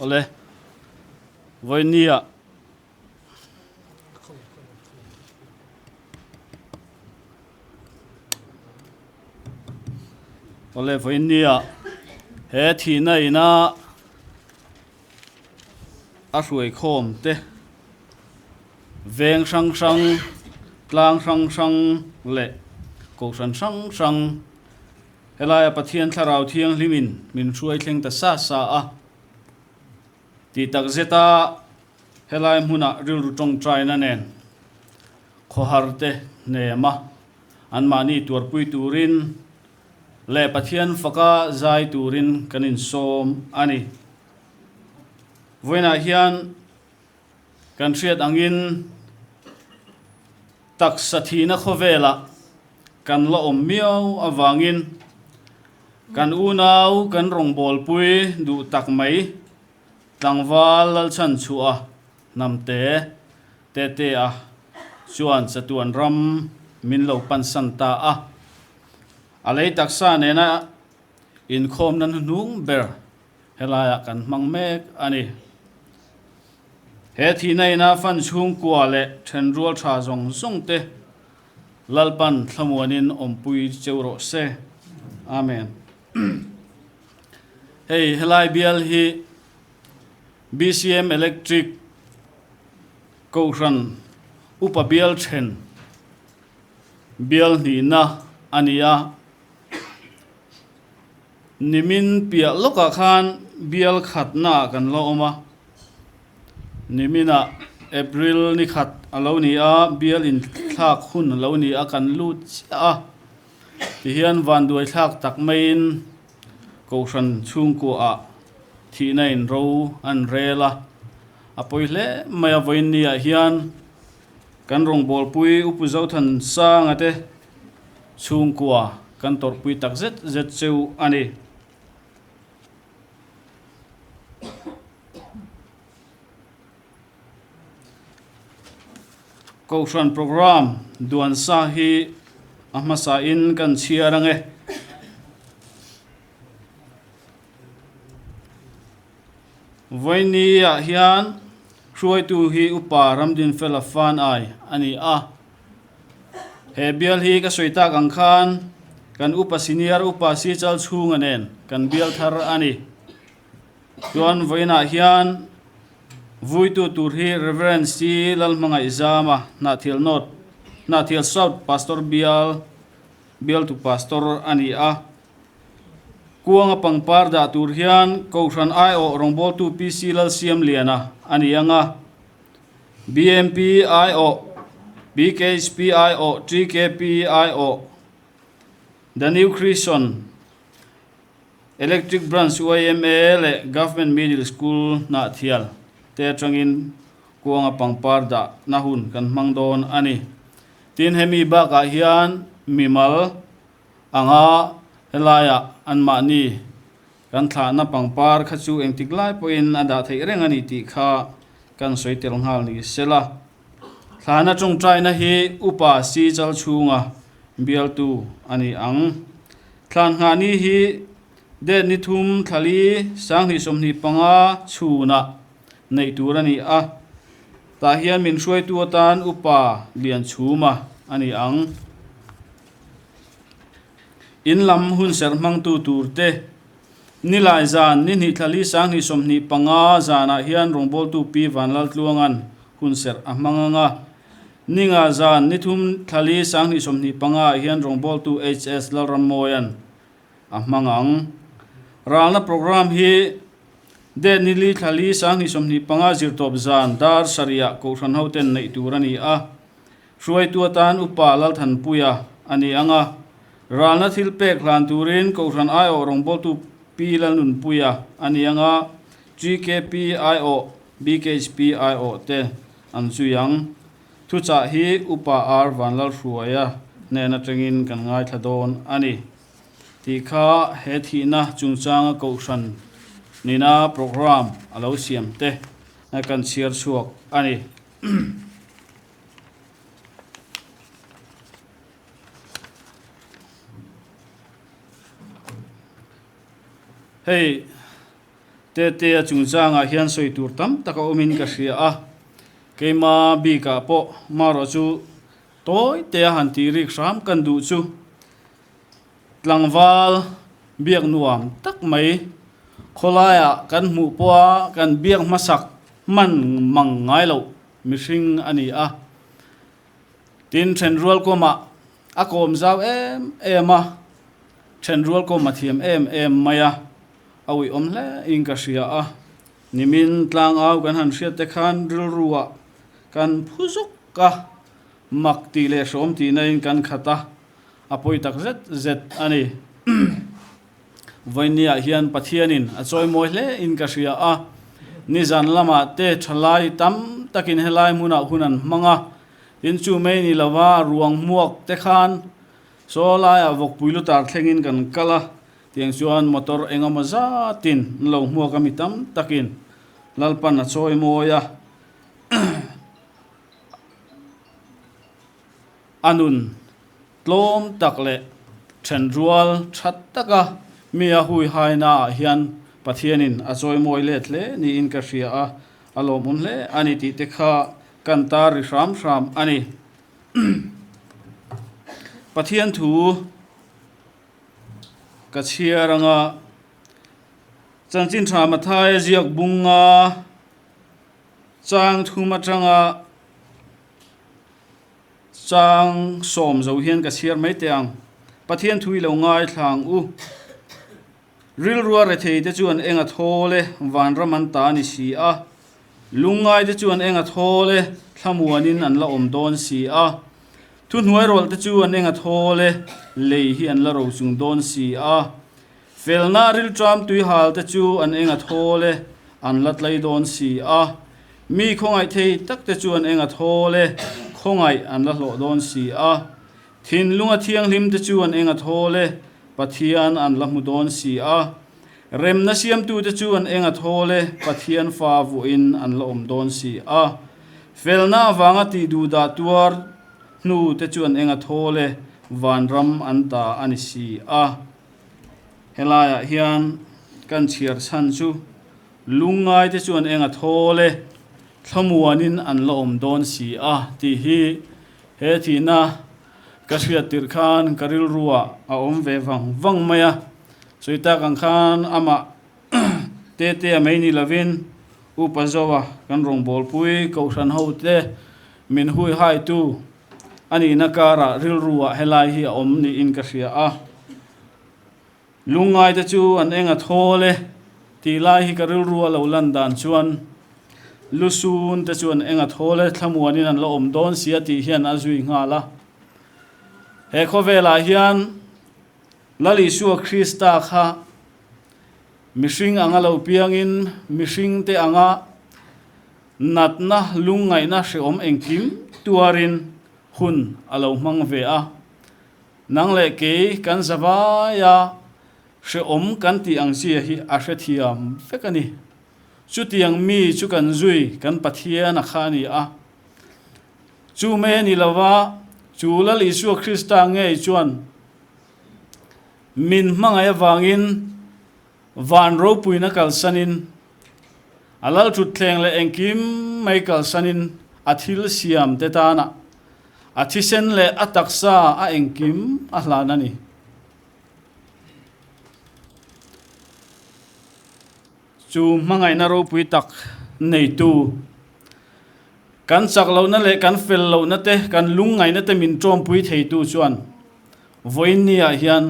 Awle, vawinia Awle, vawinia he thihna ina a hruaikhawm te veng hrang hrang, tlang hrang hrang leh kohhran hrang hrang Helaia Pathian Thlarau Thianghlimin min hruai thleng ta sa sa a, tih tak zeta helai hmunah rilru tawngtaina nen khawhar te hnema anmahni tuarpui turin leh Pathian faka zai turin kan insawm a ni. Vawiinah hian kan hriat angin Taksa thihna khawvelah kan la awm miau avangin kan unau kan rawngbawlpui duh tak mai tlangval Lalchhan chhuah hnamte Tetea chuan chatuan ram min lo pansan ta a. A lei taksa nena inkhawmna hnuhnung ber Helaiah kan hmang mek a ni. He thihna ina fan chhungkua leh thenrual tha zawng zawng te Lalpan thlamuanin awmpui cheu rawh se. Amen. Hei helai bial hi BCM Electric Kohhran Upa Bial then bial hnihna a ni a. Nimin piah lawkah khan bial khatnaah kan la awm a, niminah April ni khat a lo ni a, bial inthlak hun a lo ni a, kan lut chiah a, tihian vanduai thlak tak maiin Kohhran chhungkuaah thihna in ro an rel a, a pawi hle mai a, vawiin niah hian kan rawngbawlpui Upu Zothansanga te Chhungkua kan tawrhpui tak zet zet cheu a ni. Kohhran program duan sa hi a hmasa in kan chhiar ang e. Vawiini ah hian hruaitu hi Upa Ramdinfela Fanai a ni a. He bial hi ka sawi tak ang khan kan Upa Senior Upa Sichal chhunga nen kan bial thar a ni. Chuan vawiinah hian vuitu tur hi Rev. C. Lalhmangaihzama Hnahthial North, Hnahthial South Pastor Bial, Bialtu Pastor a ni a. Kuanga pangpar dah tur hian Kohhran aiawh rawngbawltu PC Lalsiamliana a ni ang a. BMP aiawh, BKHP aiawh, TKP aiawh, The New Christian, Electric Branch YMA leh Government Middle School Hnahthial te atangin kuanga pangpar dahna hun kan hmang dawn a ni. Tin, hemi bakah hian mimal anga helaiah anmahni kan thlahna pangpar kha chu engtik lai pawhin a dah theih reng a ni tih kha kan sawi tel nghal ni sela. Thlahna tawngtaina hi Upa Si chal chhunga bialtu a ni ang. Thlan nghahni hi det ni thum thlali 2025 chhunah neih tur a ni a, tah hian min hruaitu atan Upa Lianchhuma a ni ang. In lam hun serh hmangtu tur te, Nilai zan, ni hnih thlali 2025 zanah hian rawngbawltu Pi Vanlaltluanga'n hun serh a hmang ang a. Ninga zan, ni thum thlali 2025 ah hian rawngbawltu HS Lalrammawia'n a hmang ang. Ralna programme hi Date ni li thlali 2025 zirtawp zan dar sarihah Kohhran hoten neih tur a ni a. Hruaitu atan Upa Lalthanpuia a ni ang a, ralna thil pek hlan turin Kohhran aiawh rawngbawltu Pi Lalnunpuia a ni ang a, GKP aiawh, BKHP aiawh te an zui ang. Thuchah hi Upa R Vanlalhruaia hnen atangin kan ngaithla dawn a ni. Tih kha he thihna chungchanga Kohhran nina programme a lo siam te kan chhiar chhuak a ni. Hei Tetea chungchangah hian sawi tur tam tak a awmin ka hria a, keima bikah pawh marawh chu tawi tea han tih rik hram kan duh chu tlangval biak nuam tak mai khawlaiah kan hmuh pawha kan biak hmasak hman mang ngai loh mihring a ni a. Tin, thenrual kawmah a kawm zau em em a, thenrual kawm a thiam em em mai a, a uiawm hle in ka hria a. Nimin tlangau kan han hriat te khan rilruah kan phu zuk a, mak tih leh hrawm tihna in kan khat a, a pawi tak zet zet a ni. Vawinia hian Pathianin a chawimawi hle in ka hria a, nizan lamah te thalai tam takin helai hmunah hun an hmang a, tin chu mai ni lova ruang hmuak te khan saw laiah vawkpui lutar thlengin kan kal a, tiang chuan motor engemaw zatin an lo hmuak a mi tam takin Lalpan a chawimawi a. A nun tlawm tak leh thenrual tha taka mi a hui hainaah hian Pathianin a chawimawi let hle niin ka hria a, a lawmawm hle a ni tih te kha kan tar ri hram hram a ni. Pathian thu ka chhiar anga Chanchin Tha Mathaia ziak bunga chang thum atanga Chang sawm zo hian ka chhiar mai teh ang. Pathian thu i lo ngaithla ang u. Rilrua rethei te chuan eng a thawl e, vanram an ta a ni si a. Lungngai te chuan eng a thawl e, thlamuanin an la awm dawn si a. Thuhnuairawlh te chu an eng a thawl e, lei hi an la ro chung dawn si a. Felna rilṭam tuihal te chu an eng a thawl e, an la tlai dawn si a. Mi khawngaih thei tak te chu an eng a thawl e, khawngaih an la hlawh dawn si a. Thinlunga thianghlim te chu an eng a thawl e, Pathian an la hmu dawn si a. Remna siamtu te chu an eng a thawl e, Pathian fa vuahin an la awm dawn si a. Felna avanga tih duhdah tuar hnu te chu an eng a thawl e, vanram an ta a ni si a. Helaiah hian kan chhiar chhan chu lungngaite chuan eng a thawl e, thlamuanin an la awm dawn si a tih hi he thihna ka hriat tirh khan ka rilruah a awm ve vang vang mai a. Sawi tak ang khan amah Tetea mai ni lovin Upa Zoa kan rawngbawlpui Kohhran hote min hui haitu a nihna karah rilruah helai hi a awm niin ka hria a. Lungngaite chu an eng a thawl e tih lai hi ka rilru a lo lan dan chuan Lusun te chu an eng a thawl e thlamuanin an la awm dawn si a tih hian a zui nghal a. He khawvelah hian Lal Isua Krista kha mihring anga lo piangin mihringte anga Natna lungngaihna hreawm engkim tuarin hun a lo hmang ve a. Nang leh kei kan zavaia hreawm kan tih ang zia hi a hrethiam vek a ni. Chutiang mi chu kan zui kan Pathian a kha a ni a. Chu mai a ni lova, chu Lal Isua Krista ngei chuan min hmangaih avangin Van ropuina kalsanin, a lalthutthleng leh engkim mai kalsanin a thil siam te tana a thisen leh a taksa a engkim a hlan a ni. Chu hmangaihna ropui tak neitu, kan chak lohna leh kan fel lohna te, kan lungngaihna te min tawmpui theitu chuan vawiin niah hian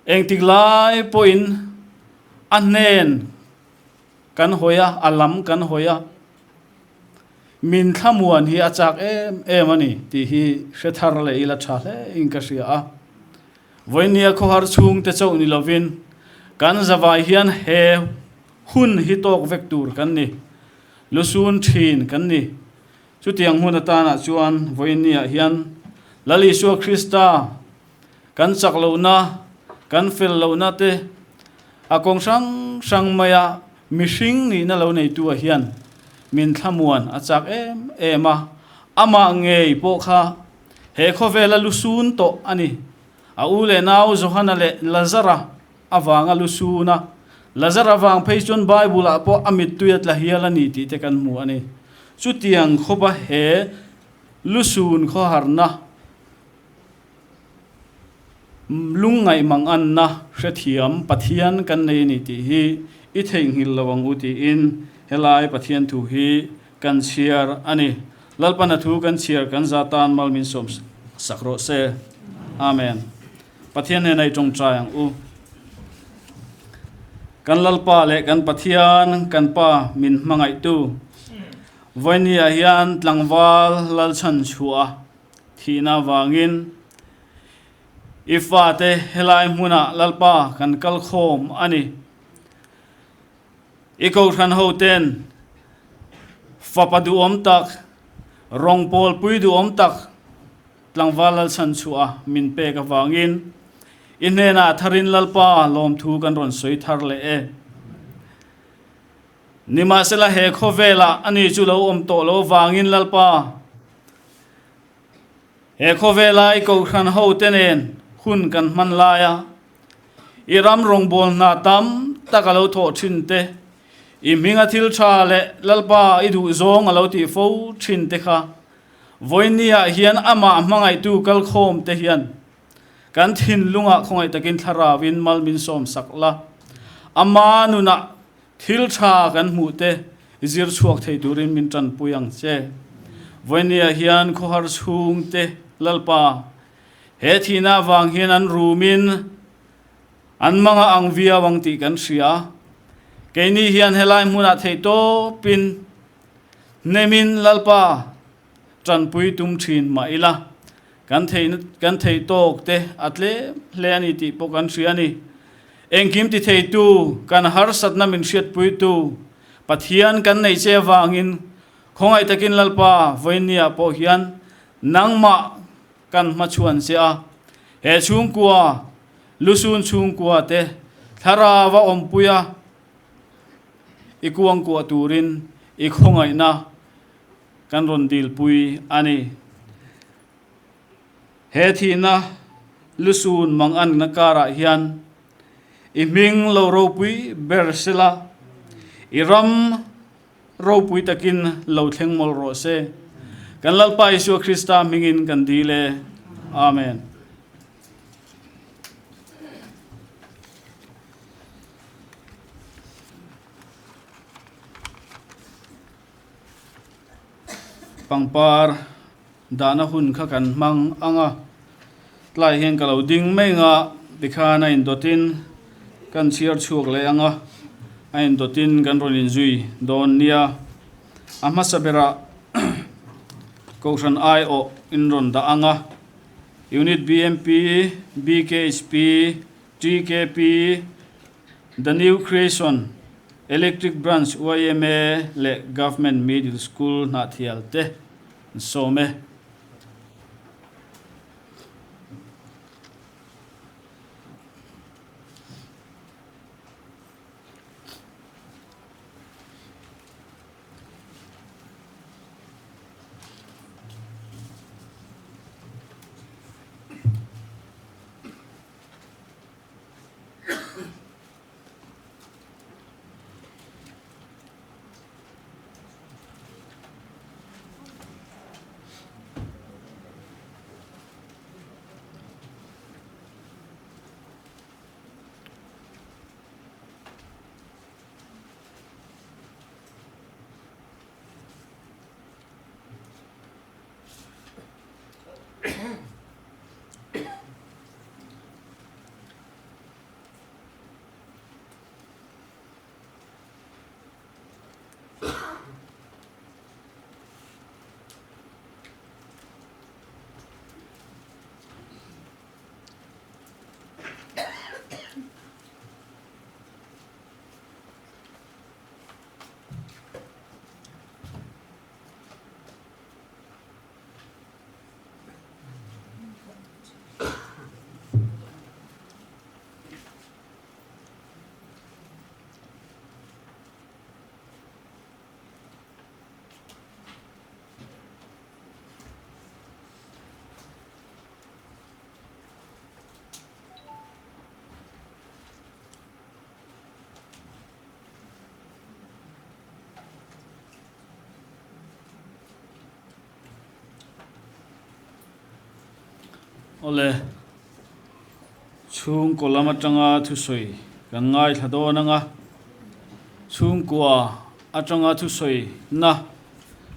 Engtik lai pawhin a hnen kan hawi a, a lam kan hawi a, min thlamuan hi a chak em em a ni tih hi hre thar leh ila tha hle in ka hria a. Vawinia khawhar chhungte chauh ni lovin kan zavai hian he hun hi tawk vek tur kan ni, lusun thin kan ni. Chutiang hmun atanah chuan vawinia hian Lal Isua Krista, Kan chak lohna, kan fel lohna te a kawng hrang hrang maia mihring nihna lo neitu-ah hian min thlamuan a chak em em a. Amah ngei pawh kha he khawvela lusun tawh a ni. A u leh nau Johana leh Lazara avanga lusuna Lazara vang phei chuan Bible ah pawh a mittui a tla hial a ni tih te kan hmu a ni. Chutiang khawpa he lusun khawharna lungngaih manganna hrethiam Pathian kan nei a ni tih hi i theihnghilh lo ang u tiin helai Pathian thu hi kan chhiar a ni. Lalpana thu kan chhiar kan za tan mal min sawm sak rawh se. Amen. Pathian hnena i tawngtai ang u. Kan Lalpa leh kan Pathian, kan Pa min hmangaihtu, Vawinia hian tlangval lalchhan chhuah thihna avangin i fate helai hmunah Lalpa kan kal khawm a ni. I kohhran hoten fapa duhawm tak, rawngpawlpui duhawm tak tlangval lalchhan chhuah min pek avangin i hnenah tharin Lalpa lawmthu kan rawn sawi thar leh e. Nimahsela he khawvelah ani chu lo awm tawh lo vangin Lalpa, he khawvela i kohhran hote nen hun kan hman laia i ram rawngbâwl hna tam tak a lo thawh thin te, i hminga thil tha leh Lalpa i duhzawng a lo tih fo thin te kha vawinia hian amah hmangaihtu kalkhawm te hian kan thinlungah khawngaih takin thlarauin mal min sawmsak la, ama nunah Thil tha kan hmuh te zir chhuak thei turin min tanpui ang che. Vawinia hian khawhar chhung te Lalpa, he thihna avang hian an rumin an manga ang viau ang tih kan hria. Keini hian helai hmunah theihtawpin hnemin Lalpa tanpui tum thin mah ila, kan theihna kan theih tawk te a tlem hle a ni tih pawh kan hria a ni. Engkim ti theitu, kan harsatna min hriatpuitu Pathian kan neih che avangin khawngaih takin Lalpa vawinia pawh hian nangmah kan hmachhuan che a, he chhungkua, lusun chhungkua te thlarau a awmpui a, i kuangkuah turin i khawngaihna Kan rawn dilpui a ni. He thihna lusun manganna karah hian i hming lo ropui ber sela, i ram ropui takin lo thleng mawlh rawh se. Kan Lalpa Isua Krista hmingin kan dil e. Amen. Pangpar dahna hun kha kan hmang ang a, tlai hian ka lo ding mai ang a, tikhan a indawtin kan chhiar chhuak leh ang a, a indawtin kan rawn inzui dawn nia. A hmasa berah Kohhran aiawh in rawn dah ang a, Unit BMP, BKHP, TKP, The New Creation, Electric Branch yma leh Government Middle School hnahthial te an sawm e. Awle, chhungkaw lam atanga thusawi kan ngaithla dawn anga, chhungkua atanga thusawi na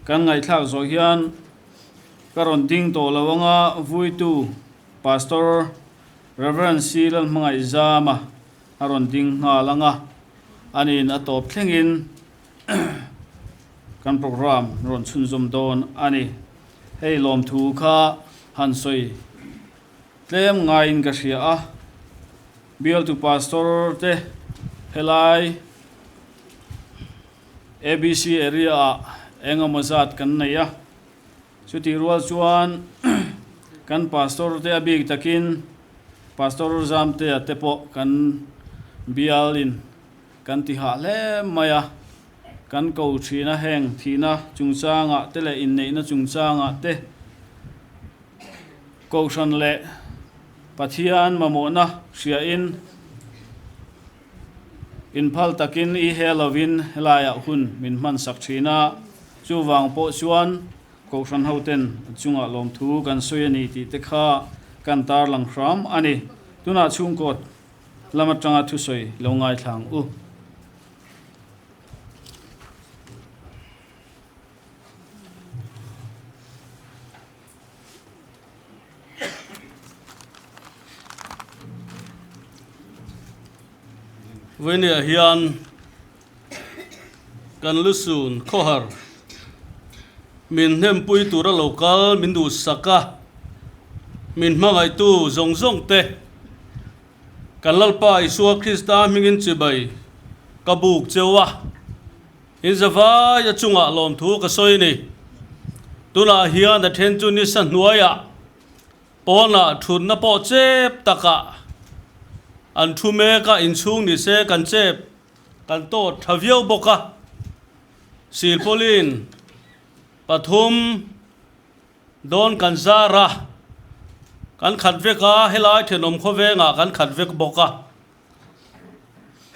kan ngaihthlak zawh hian ka rawn ding tawh lo anga vuitu Pastor Rev. C. Lalhmangaihzama a rawn ding nghal anga, aniin a tawp thlengin kan programme rawn chhunzawm dawn a ni. Hei lawmthu kha han sawi tlem ngaiin ka hria a, bialtu pastor te helai ABC area ah eng emaw zat kan nei a, chutih rual chuan kan pastor te a bik takin Pastor Zamtea te pawh kan bialin Kan ti hah hle mai a, kan ko thina heng thihna chungchangah te leh inneihna chungchangah te Kohhran leh Pathian mamawhna hriain inphal takin i he lovin helaiah hun min hmansak thin a, chuvang pawh chuan Kohhran hoten a chungah lawmthu kan sawi a ni tih te kha kan tarlang hram a ni. Tunah chhungkaw Lam atanga thusawi lo ngaithla ang u. Vawinia hian kan lusun khawhar min hnempui tura lo kal min duhsak a, min hmangaihtu zawng zawng te Kan Lalpa Isua Krista hmingin chibai ka buk cheu a, in zavai a chungah lawmthu ka sawi ni. Tunah hian a then chu nisa hnuaiah pawnah thutna pawh chep takah an thu mek a, inchhung ni se kan chep kan tawt tha viau bawk a. Silpauline pathum. Dawn kan zar a, kan khat vek a, helai thenawm khawvengah kan khat vek bawk a.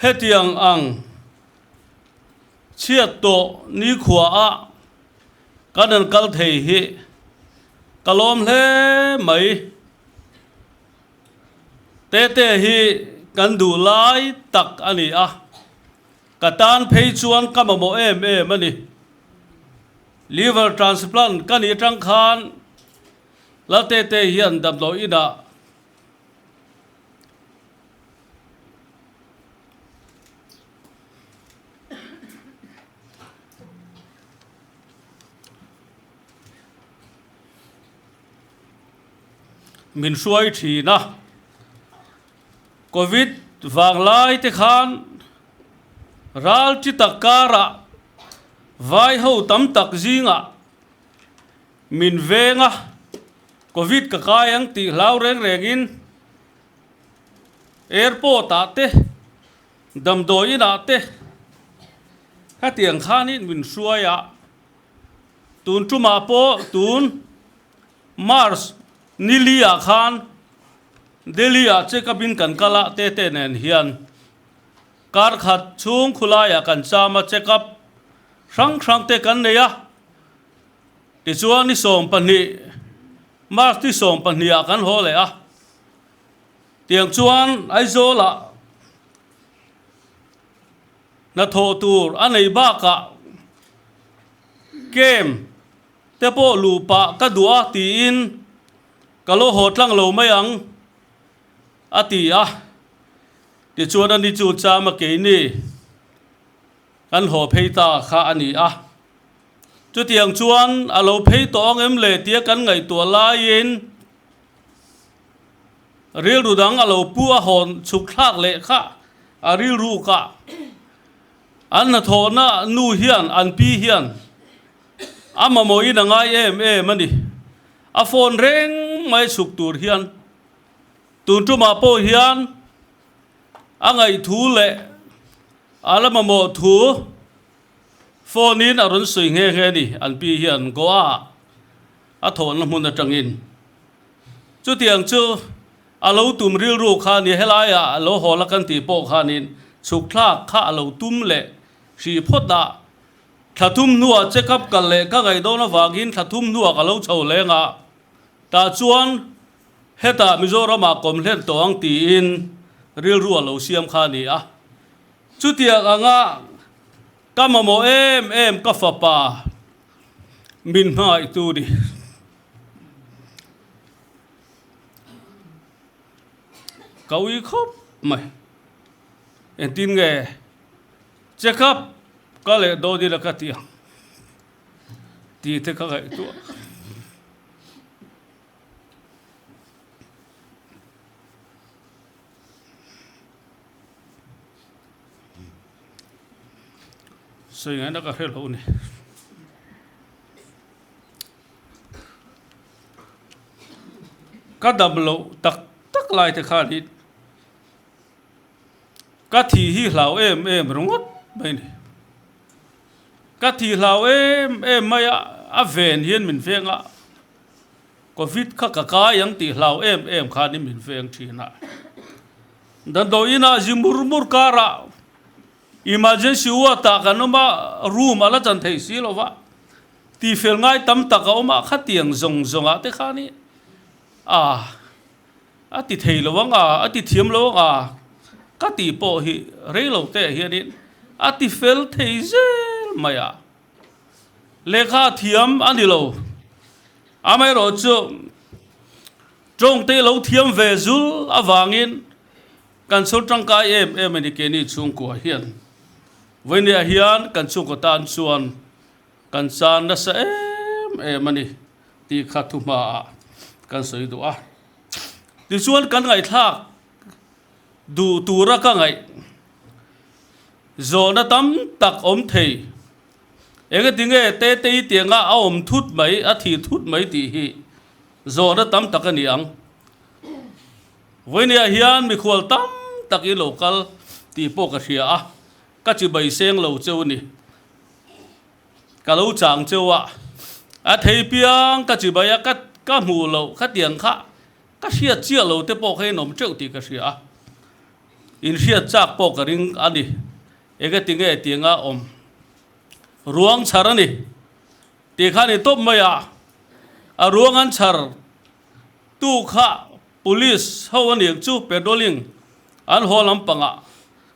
Hetiang ang chhiat tawh nikhua ah kan han kal thei hi ka lawm hle mai. Tete hi kan duh lai tak a ni a, ka tan phei chuan ka mamawh em em a ni. Liver transplant ka nih atang khan Laltete hian damdawi inah min hruai thin a. Covid vanglai te khan ral chi tak karah vai ho tam tak zingah min veng a, Covid ka kai ang tih hlau reng rengin airport ah te damdawi inah te hetiang khanin min hruai a, tun tumah pawh tun March nili ah khan Delhi ah check up in kan kal a tete nen hian kar khat chhung khulai ah kan cham a check up hrang hrang te kan nei a, tichuan ni 12 March ni 12 ah kan haw leh a, tiang chuan Aizawl ah hnathawh tur a nei bakah camp te pawh luh pah ka duh a tiin ka lo haw tlang lo mai ang a ti a, tichuan ani chu chama keini kan haw phei ta kha a ni a. Chutiang chuan a lo phei tawh ang em le tia kan ngaihtuah laiin rilru dang a lo pu a hawn chhuk thlak leh kha a rilru kah an hnathawhna nu hian an pi hian A mamawhin a ngai em em a ni. A phone reng mai chhuk tur hian tun tumah pawh hian a ngaih thu leh a la mamawh thu phone in a rawn sawi nghe nghe a ni. An pi hian Goa a thawhna hmun atangin chutiang chu a lo tum rilru kha a ni. Helaiah a lo haw la kan tih pawh khanin chhuk thlak kha a lo tum leh hrih phawt a. Thla thum hnuah check up kal leh ka ngaih dawn avangin thla thum hnuah ka lo chho leng a, tah chuan Hetah Mizoramah kawm hlen tawh ang tiin rilru a lo siam kha a ni a. Chutiang anga ka mamawh em em ka fapa min hmangaihtu ni. Ka ui khawp mai. Engtin nge check up ka leh dawn ila ka ti ang tih te ka ngaihtuah. Sawi ngaihna ka hre lo ni. Ka dam loh tak tak lai te khan hi ka thi hi hlau em em ringawt mai ni. Ka thi hlau em em mai a, a ven hian min veng a, Covid kha ka kai ang tih hlau em em khan in min veng thin a. Damdawiin ah zi mur mur karah emergency ward ah kan awm a, room a la chan thei si lo va, tihfel ngai tam tak a awm a, khatiang zawng zawng ah te khan hi a a ti thei lo ang a, a ti thiam lo ang a, ka tih pawh hi rei lo te ah hianin a ti fel thei zel mai a. Lehkha thiam a ni lo. Amaherawh chu tawngte lo thiam ve zul avangin kan chhawr tangkai em em a ni keini chhungkua hian. Vawinia hian kan chhungkaw tan chuan kan chan nasa em em a ni tih kha thuhmaah kan sawi duh a. Tichuan kan ngaihthlak duh tura ka ngaih zawhna tam tak awm thei. Engati nge Tetei tianga a awm thut mai, a thih thut mai tih hi zawhna tam tak a ni ang. Vawinia hian mikhual tam tak i lo kal tih pawh ka hria a, ka chibai seng lo cheu ni. Ka lo chang cheu a, a thei piang ka chibai a, ka ka hmuh loh khatiang kha ka hriat chiah lo te pawh kha in awm teuh tih ka hria a, in hriat chak pawh ka ring a ni. Engati nge tianga awm ruang chhar a ni tih kha ni tawp mai a, a ruang an chhar tu kha police ho a nih chu patrolling an haw lampangah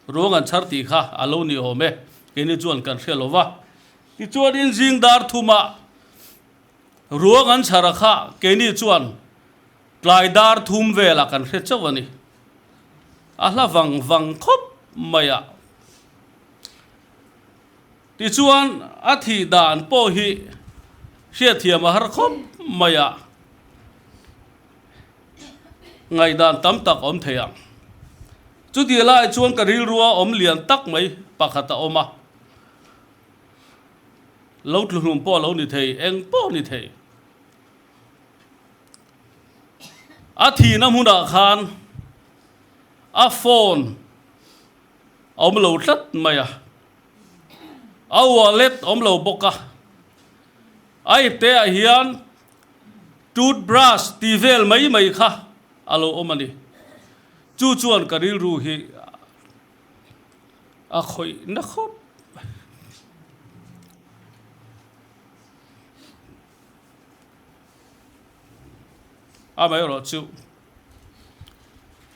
ruang an chhar tih kha a lo ni awm e, keini chuan kan hre lo va. Tichuanin zing dar thumah ruang an chhar a kha keini chuan tlai dar thum velah kan hre chauh a ni. A hla vang vang khawp mai a. Tichuan a thih dan pawh hi hriatthiam a har khawp mai a, ngaihdan tam tak awm thei ang. Chutih lai chuan ka rilrua awm lian tak mai pakhat a awm a, lo tluhlum pawh a lo ni thei, eng pawh a ni thei. A thihna hmunah khan a phone a awm lo tlat mai a, a wallet a awm lo bawk a, a ipte ah hian toothbrush tih vel mai mai kha a lo awm a ni. Chu chuan ka rilru hi a khawih na khawp mai. Amaherawh chu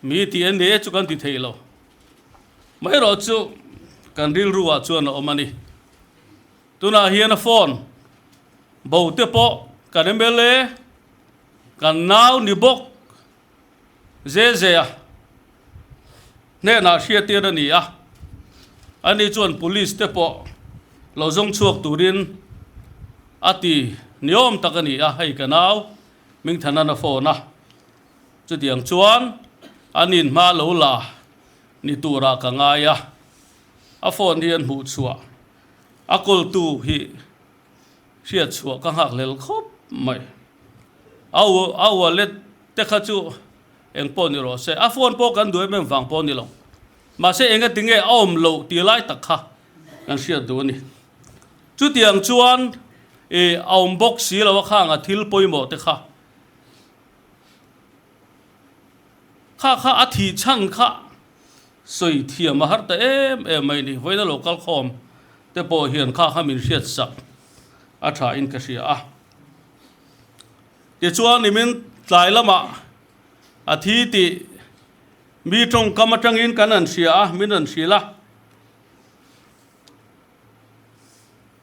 mi tih an ni e chu kan ti thei lo. Amaherawh chu kan rilru ah chuan a awm a ni. Tunah hian a phone bo te pawh kan mla kan nau ni bawk Zezea hnenah hriattir a ni a, ani chuan police te pawh lo zawng chhuak turin a ti niawm tak a ni a, hei ka nau Mingthanan a phone a, chutiang chuan an inhma lo la ni turah ka ngai a, a phone hi an hmuh chhuah a kawltu hi hriat chhuah ka nghak hlel khawp mai. A a wallet te kha chu eng pawh ni rawh se, a phone pawh kan duh em em vang pawh a ni lo. Mahse enga tinge a awm loh tih lai tak kha kan hriat duh a ni. Chutiang chuan ih a awm bawk si lo a khang a thil pawimawh te kha. Kha kha a thih chhan kha sawi thiam a har ta em em mai ni. Vawiina lo kal khawm te pawh hian kha kha min hriat sak a tha in ka hria a. Tichuan nimin tlai lamah. A thi tih mi tawngkam atangin kan han hria a, min rawn hrilh a.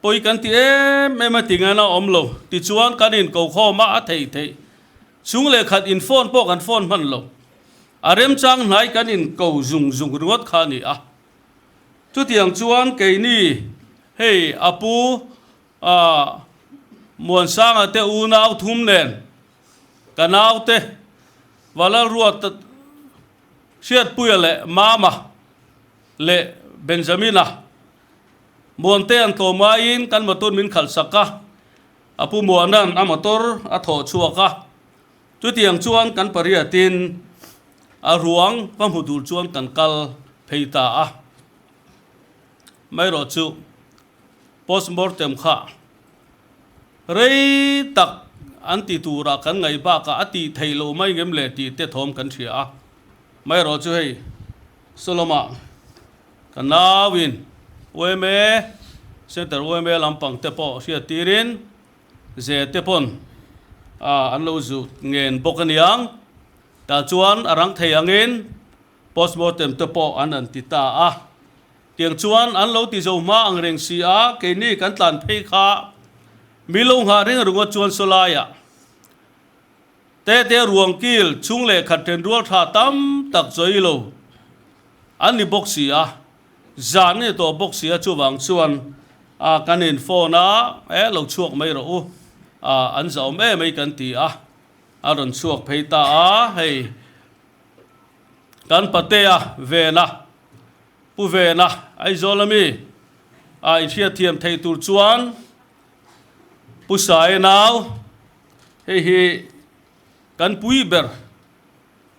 Pawi kan ti em em a ti ngan a awm lo. Tichuan kan inko khawm a, a theih theih. Chung leh khat in phone pawh kan phone hman lo. A remchang hnai kan inko zung zung ringawt kha a ni a. Chutiang chuan keini hei a pu ah Muansanga te unau thum nen ka naute Valalruat Hriatpuia leh Mama leh Benjamina Muante an tlawm aiin kan motor min khalh sak a, a pu Muana'n a motor a thawh chhuak a. Chutiang chuan kan pariatin a ruang va hmu tur chuan kan kal phei ta a. Maherawh chu postmortem kha rei tak an ti turah kan ngaih bakah a tih theih loh mai ngem le tih te thawm kan hria a. Maherawh chu hei Solomah ka nauin yma Center yma lampang te pawh hriat tirin Ze te pawn an lo zut ngen bawk a niang. Tah chuan a rang thei angin postmortem te pawh an an ti ta a. Tiang chuan an lo ti zo hma ang reng si a, keini kan tlan phei kha mi lo nghah reng ringawt chuan sawlaiah te te ruang kil chhung leh khat then rual tha tam tak chawi lo an ni bawk si a. Zan ni tawh bawk sia chuvang chuan a kan in phone a e lo chhuak mai rawh u a an zah awm em mai kan ti a a rawn chhuak phei ta a hei kan patea vena pu vena Aizawl ami a in hriatthiam theih tur chuan pu Saia nau hei hi kan pui ber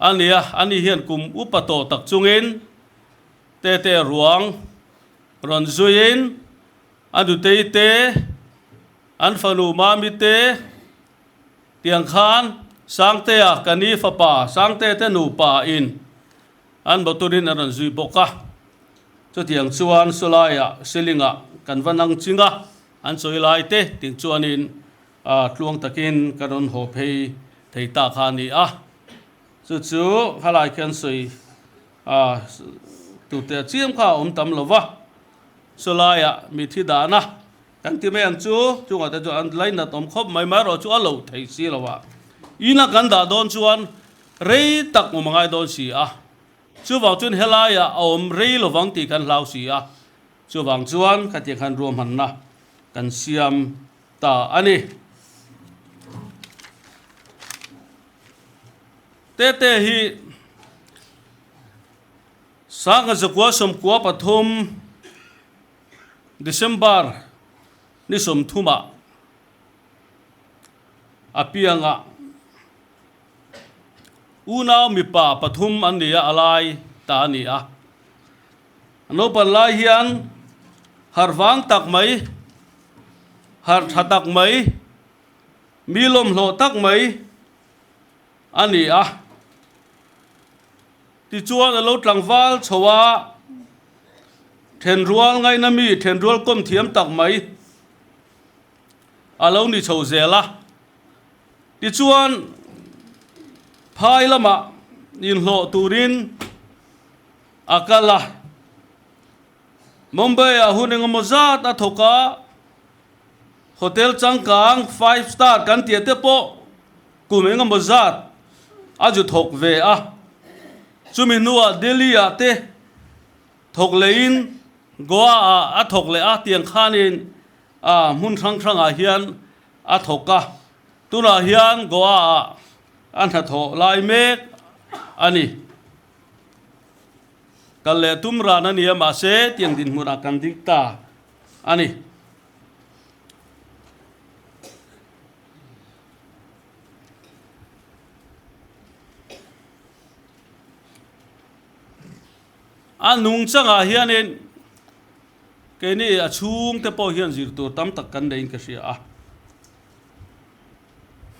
a nia ani hian kum upa tawh tak chungin Tete ruang rawn zuiin a nutei te, an fanu Mami te tiang khan Sangtea ka ni fapa Sangte te nupa in an motor in a rawn zui bawk a. Chutiang chuan sawlaiah ceiling-ah kan va nang ching a, an chawi lai te ting chuanin tluang takin ka rawn haw phei thei ta kha a ni a. Chu chu khalai khian sawi A tute a chiam kha a awm tam lo va, chulaiah mi thi dahna kan ti mai ang chu, chungah te chuan an lainat awm khawp mai mai erawh chu a lo thei si lo a, ina kan dah dawn chuan rei tak awm a ngai dawn si a, chuvang chuan helaiah a awm rei lovang tih kan hlau si a, chuvang chuan khatiang khan ruahmanna kan siam ta a ni. Tete hi Sangha zakua sawmkua pathum December ni sawmthumah a piangah unau mipa pathum an ni a, a lai ta a ni a. A naupan lai hian harh vang tak mai, harh tha tak mai, mi lawmhlawh tak mai, a ni a. Tichuan a lo tlangval chho a, thenrual ngaihna mi, thenrual kawm thiam tak mai a lo ni chho zel a. Tichuan phai lamah inhlawh turin a kal a. Mumbai-ah hun engemaw zat a thawk a, hotel changkang five star kan tih te pawh kum engemaw zat a zu thawk ve a, chumi hnuah Delhi ah te thawk lehin Goa ah a thawk leh a, tiang khanin ah hmun hrang hrangah hian a thawk a, tunah hian Goa ah a hnathawh lai mek a ni. Kal leh tum ran a ni a, mahse tiang dinhmunah kan ding ta a ni. A nung changah hianin keini a chhungte pawh hian zir tur tam tak kan neiin ka hria a,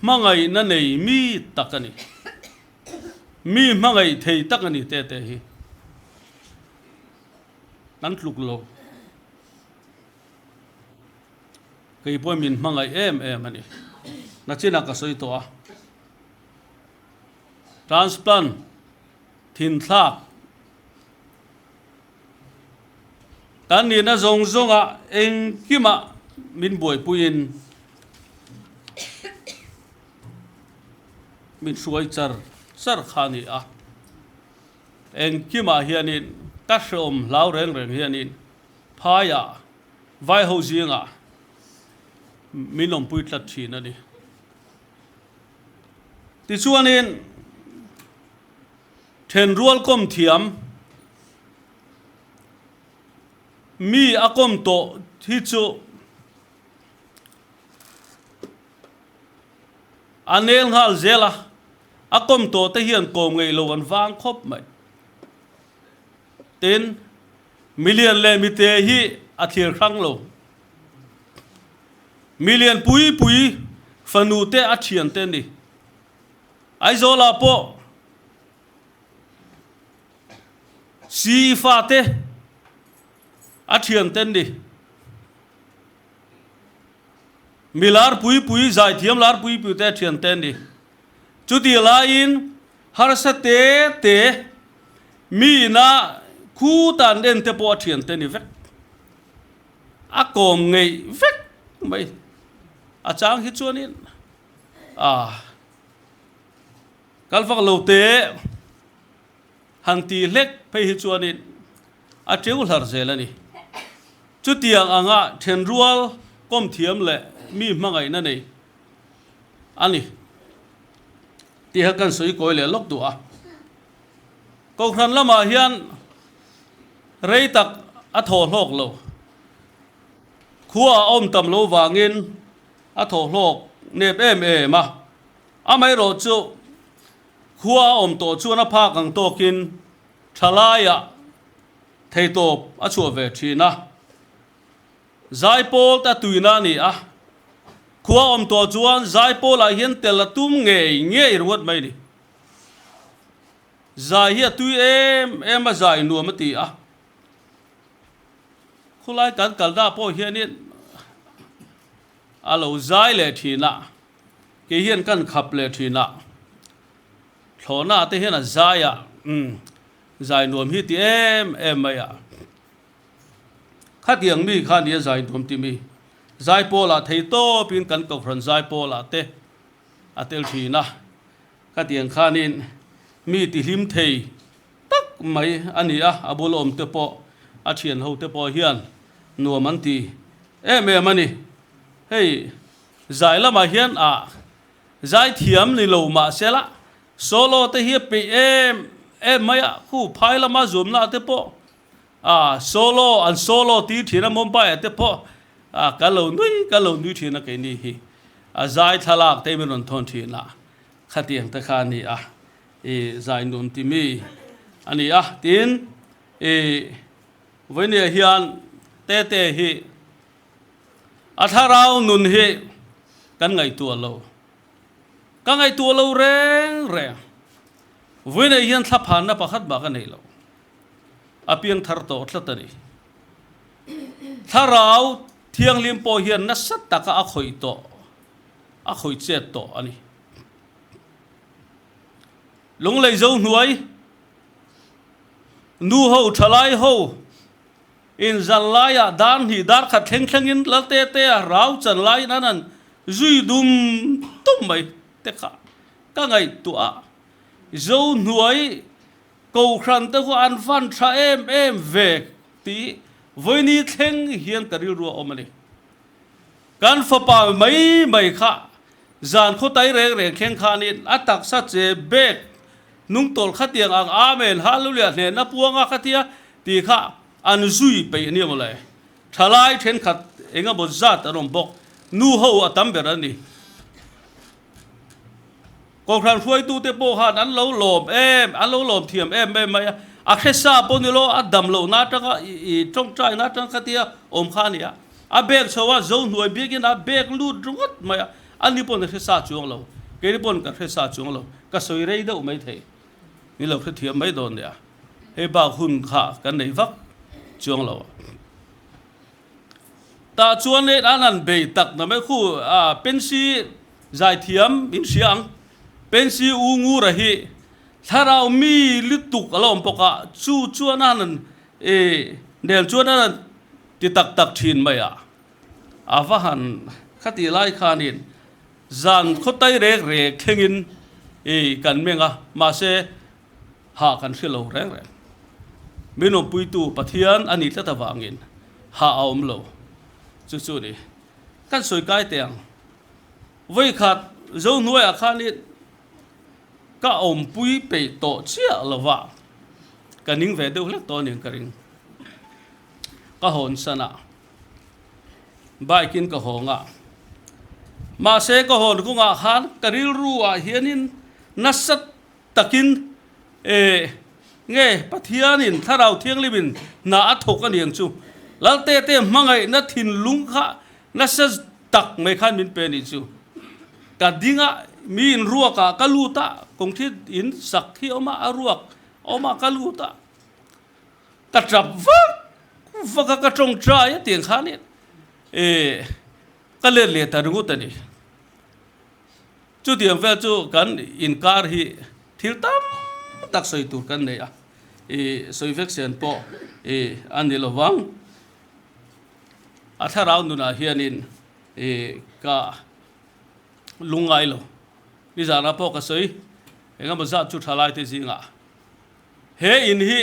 hmangaihna nei mi tak a ni, mi hmangaih thei tak a ni te te hi kan tluk lo. Kei pawhin min hmangaih em em a ni. Nachinah ka sawi tawh a. Transplant thinthlak kan nihna zawng zawngah engkimah min buaipuiin min hruai char char kha a ni a. Engkimah hianin ka hreawm hlau reng reng hianin phaiah vaiho zingah min awmpui tlat thin a ni. Tichuanin thenrual kawm thiam mi a kawm tawh hi chu a nel nghal zel a, a kawm tawh te hian kawm ngeih lo an vang khawp mai. Tin, milian leh mite hi a thlir hrang lo. Milian pui pui fanu te a thian te ni. Aizawl ah pawh CE fa te a thian te ni. Mi lar pui pui zaithiam lar pui pui te a thian te ni. Chutih laiin harsa te te mi ina khu tan en te pawh a thian te ni vek. A kawm ngeih vek mai. A chang hi chuanin a kal vak lo te han tih hlek phei hi chuanin a teu hlar zel a ni. Chutiang anga thenrual kawm thiam leh mi hmangaihna nei a ni tih kha kan sawi kawi leh lawk duh a. Kohhran lamah hian rei tak a thaw hlawk lo. Khua a awm tam lo vangin a thaw hlawk nep em em a. Amaherawh chu khua a awm tawh chuan a phak ang tawkin thalaiah theitawp a chhuah ve thin a. Zaipawl ta tuina a ni a. Khua a awm tawh chuan Zaipawlah hian tel a tum ngei ngei ringawt mai a ni. Zai hi a tui em em a, zai nuam a ti a. Khulai kan kalna pawh hianin a lo zai leh thin a, kei hian kan khap leh thin a. Thlawhna te hian a zai a, umm zai nuam hi ti em em mai a. Khatiang mi kha nia zai nuam ti mi. Zaipawlah thei tawpin kan Kohhran zaipawlah te a tel thin a. Khatiang khanin mi tihlim thei tak mai a ni a, a bul awm te pawh a thian ho te pawh hian nuam an ti em em a ni. Hei zai lamah hian a zai thiam ni lo mah se la solo te hi a peih em em mai a, khu phai lama zuamna te pawh a solo an solo ti thin a Mumbai ah te pawh a ka lo nui ka lo nui thin a keini hi a zai thlalak te min rawn thawn thin a. Khatiang te kha a ni a, i zai nuam ti mi a ni a, tin i vawinia hian Tete hi a thlarau nun hi kan ngaihtuah lo, ka ngaihtuah lo reng reng, vawinia hian thlaphanna pakhat mah ka nei lo, a piang thar tawh tlat a ni. Thlarau thianghlim pawh hian nasa taka a khawih tawh. A khawih chet tawh a ni. Lunglei zo hnuai, nu ho, thalai ho in zan laiah dar hnih dar khat thleng thlengin Lalte te a rau chan laiin an han zui dum dum mai te kha ka ngaihtuah a. Zo hnuai Kohhran te khu an fan tha em em ve tih vawiini thleng hian ka rilru a awm a ni. Kan fapa mai mai kha zan khawtai reng reng thleng khanin a taksa che bek hnung tawlh khatiang ang Amen Hallelujah hnehna puanga khatia tih kha an zui peih ania mawle. Thalai thenkhat engemaw zat an awm bawk. Nu ho a tam ber an ni. Kohhran hruaitute pawh khan an lo lawm em, an lo lawm thiam em em mai a. A hresa pawh ni lo, a dam lohna atanga i tawngtaina atanga khatia awm kha a ni a. A bek chho a, zo hnuai biakin a bek lut ringawt mai a. Ani pawn a hresa chuang lo, keini pawn kan hresa chuang lo. Ka sawi rei deuh mai thei, ni lo hrethiam mai dawn nia. Hei bak hun kha kan nei vak chuang lo. Tah chuan leh an han bei tak na mai khu a Pensy zaithiam in hria ang. Pensy U Ngura hi. Thlarau mi lutuk a la awm bawk a, chu chuan a han nel chuan a han ti tak tak thin mai a, a va han khatih lai khanin zan khawtai rek rek thlengin kan meng a, mahse hah kan hre lo reng reng. Min awmpuitu Pathian a nih tlat avangin hah a awm lo, chu chu a ni. Kan sawi kai teh ang, vawikhat Zohnuaiah khanin Ka awmpui peih tawh chiah lo va, ka ning ve deuh hlek tawh aniang ka ring. Ka hawn san a, bike in ka hawng a, mahse ka hawn kawngah khan ka rilru ah hianin nasa takin eh nge Pathianin Thlarau Thianghlimin hna a thawk aniang chu Lalte te hmangaihna thinlung kha nasa tak mai khan min pe a nih chu. Ka ding a, mi in ruak ah ka lut a, kawngthi in sak hi a awm a, a ruak a awm a, ka lut a, ka tap vak vak a, ka tawngtai a tiang khan in eh ka let leh ta ringawt a ni. Chutiang vel chu kan inkar hi thil tam tak sawi tur kan nei a, ih sawi vek sen pawh ih a ni lo vang. A thlarau nunah hianin ih ka lungngai lo. Nizanah pawh ka sawi eng emaw zat chu thalai te zingah he in hi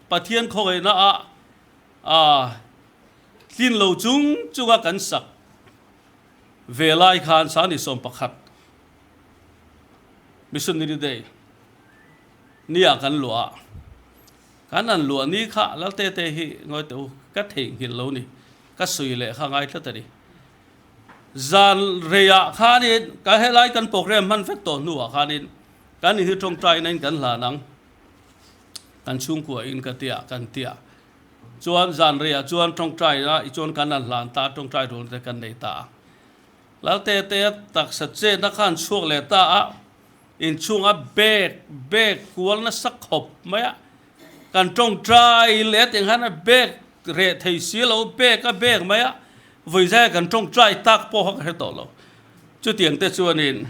Pathian khawngaihna ah ah tlin lo chung chunga kan sak ve lai khan Sani 11 Missionary Day nia kan luah a. Kan an luah ni kha Lalte te hi ngawi teh u, ka theihnghilh lo ni, ka sawi leh kha ngai tlat a ni. Zan reiah khanin ka helai kan program hman vek tawh hnuah khanin kan in hi tawngtaina in kan hlan ang, kan chhungkua in ka tia kan tia. Chuan zan reiah chuan tawngtaina i chuan kan an hlan ta, tawngtai rual te kan nei ta a. Lalte te taksa chetna khan chhuak leh ta a. Inchhunga bag bag kual nasa khawp mai a, kan tawngtai leh a tiang hian a bag reh thei si lo, bag a bag mai a, vawi zai kan tawngtai tak pawh kha ka hre tawh lo. Chutiang te chuanin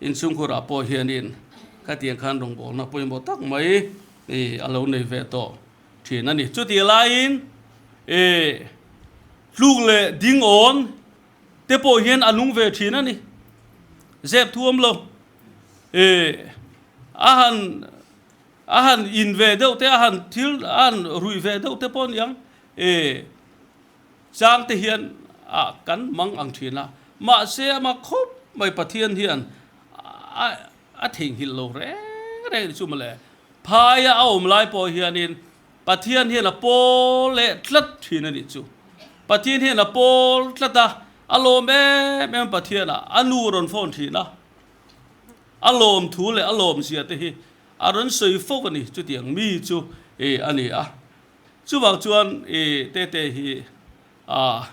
inchhungkhurah pawh hianin khatiang khan rawngbawlna pawimawh tak mai ih a lo nei ve tawh thin a ni. Chutih laiin ih tluk leh ding awn te pawh hian a nung ve thin a ni. Zep thuam lo. E a han a han in ve deuh te a han thil a han ruih ve deuh te pawh aniang e chang te hian a kan mang ang thin a. Mahse ama khawp mai Pathian hian a a theihnghilh lo reng reng ni chu mawle. Phaia a awm lai pawh hianin Pathian hian a pawl leh tlat thin a nih chu. Pathian hian a pawl tlat a, a lawm em em Pathian a, a nu rawn phone thin a. A lawm thu leh a lawm zia te hi a rawn sawi fo a ni, chutiang mi chu i a ni a. Chuvang chuan i Tete hi a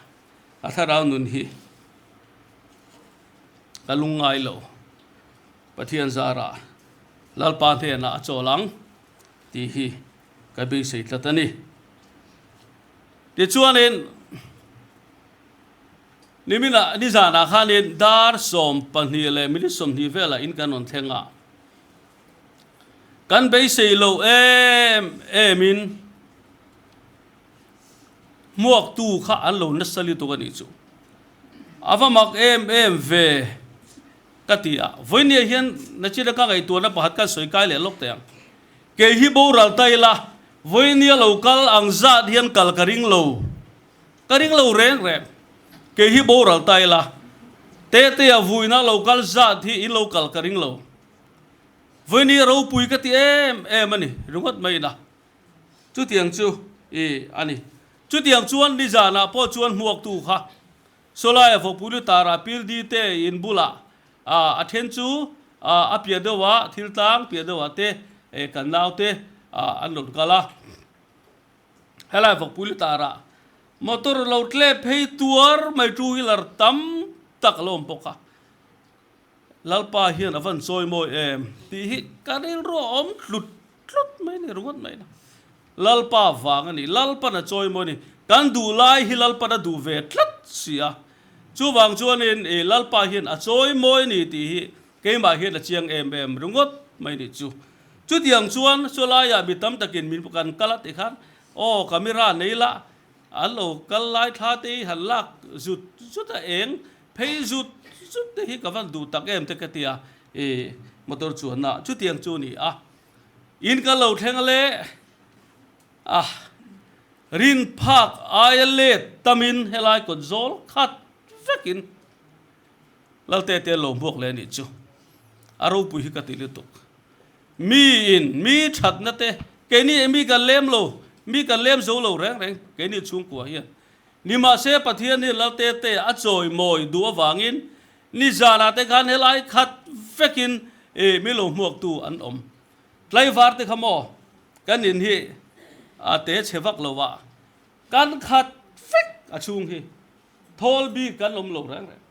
a thlarau nun hi ka lungngai lo. Pathian zarah Lalpa hnenah a chawl ang. Tih hi ka beisei tlat a ni. Tichuanin, niminah nizanah khanin dar 12 leh minute 20 velah in kan rawn thleng a, kan beisei lo em emin hmuaktu kha an lo nasa lutuk a nih chu. A va mak em em ve. Ka ti a, vawinia hian nachina ka ngaihtuahna pakhat kan sawi kai leh lawk teh ang. Kei hi boral ta ila, vawinia lo kal ang zat hian kal ka ring lo. Ka ring lo reng reng. Kei hi boral ta ila, Tetea vuina lo kal zat hi in lo kal ka ring lo. Vawinia ropui ka ti em em a ni ringawt mai ina. Chutiang chu i a ni. Chutiang chuan nizanah pawh chuan hmuaktu kha Sawlaia vawkpui lu tara Pildi te in bulah a then chu a piah deuhah thil tlang piah deuhah te kan nau te an rawn kal a. Helai vawkpui lu tara motor lo tlep phei tuar mai two wheeler tam tak a lo awm bawk a. Lalpa hian a van chawi mawi em tih hi ka rilru a awm tlut tlut mai a ni ringawt mai a. Lalpa vang a ni, Lalpan a chawi mawi a ni. Kan duh lai hi Lalpan a duh ve tlat si a. Chuvang chuanin i Lalpa hian a chawi mawi a ni tih hi keimah hian a chiang em em ringawt mai a nih chu. Chutiang chuan chulaiah mi tam takin min kan kal a ti khan aw camera nei la an lo kal lai thla te hi han lak zut zut a eng phei zut zut te hi ka van duh tak em te ka ti a i motor chuanna chutiang chu a ni a. In kan lo thleng a le a rin phak aia let tamin helai kawt zawl khat vekin Lalte te lo hmuak leh a nih chu. A ropui hi ka ti lutuk. Mi in mi thatna te keini mi kan lem lo, mi kan lem zo lo reng reng keini chhungkua hian. Nimahse Pathian hi Lalte te a chawimawi duh avangin nizanah te khan helai khat vekin i mi lo hmuaktu an awm. Tlaivar te kha maw kan in hi a te chhe vak lo a, kan khat vek a chhung hi. Thawl bik kan awm lo reng reng.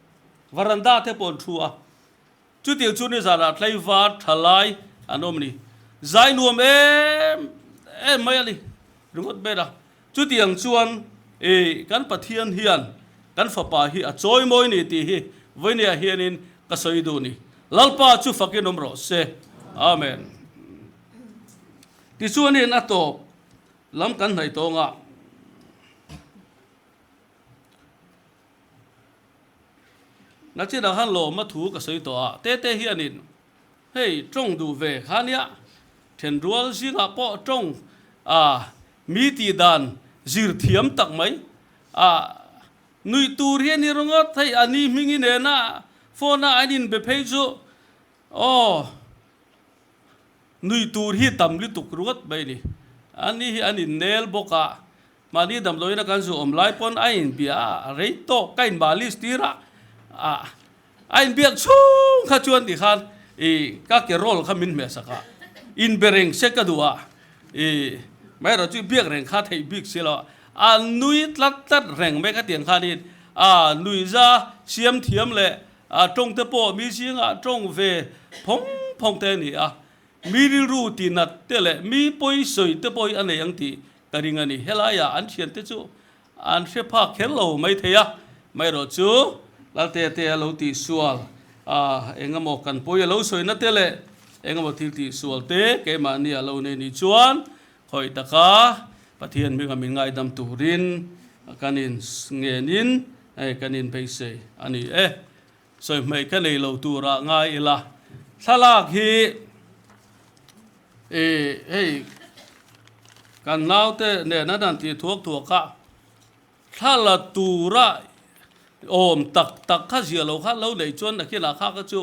Varanda te pawh an thu a. Chutiang chu nizanah tlaivar thalai an awm a ni. Zai nuam em em mai a ni ringawt ber a. Chutiang chuan i kan Pathian hian kan fapa hi a chawimawi ni tih hi vawinia hianin ka sawi duh ni. Lalpa chu fakin awm rawh se. Amen. Tichuanin a tawp lam kan hnaih tawng a. Nachinah khan lawma thu ka sawi tawh a, Tete hianin hei tawng duh ve kha nia, thenrual zingah pawh tawng a mi tih dan zir thiam tak mai a nuih tur hi a ni ringawt, hei a ni hmingi nena phone a an inbe phei chu aw nuih tur hi tam lutuk ringawt mai a ni, ani hi an innel bawk a. Mahni damdawiin a kan zu awm lai pawn a inbia a, rei tawk ka inbah list tir a, a inbiak chhung kha chuan ti khan i ka ke roll kha min hmeh sak a, inbe reng se ka duh a, i amaherawh chu biak reng kha theih bik si lo a, a nui tlat tlat reng mai kha tiang khanin a nuihza siam thiam leh a tawng te pawh mi zingah tawng ve phawng phawng te a ni a, mi rilru tinat te leh mi pawi sawi te pawh hi a nei ang tih Ka ring a ni. Helaiah an thiante chu an hre phak kher lo mai thei a, maherawh chu Lalte te a lo tihsual a, eng emaw kan pawi a lo sawina te leh eng emaw thil tihsual te keimahni a lo nei nih chuan khawih taka Pathian hminga min ngaidam turin kan in ngenin hei kan in beisei a ni e. Sawi hmaih ka nei lo turah ngai ila thlalak hi. E hei kan naute nen an han tih thuak thuak a, thla la tura awm tak tak kha zia lo kha lo neih chuan nakinah kha kha chu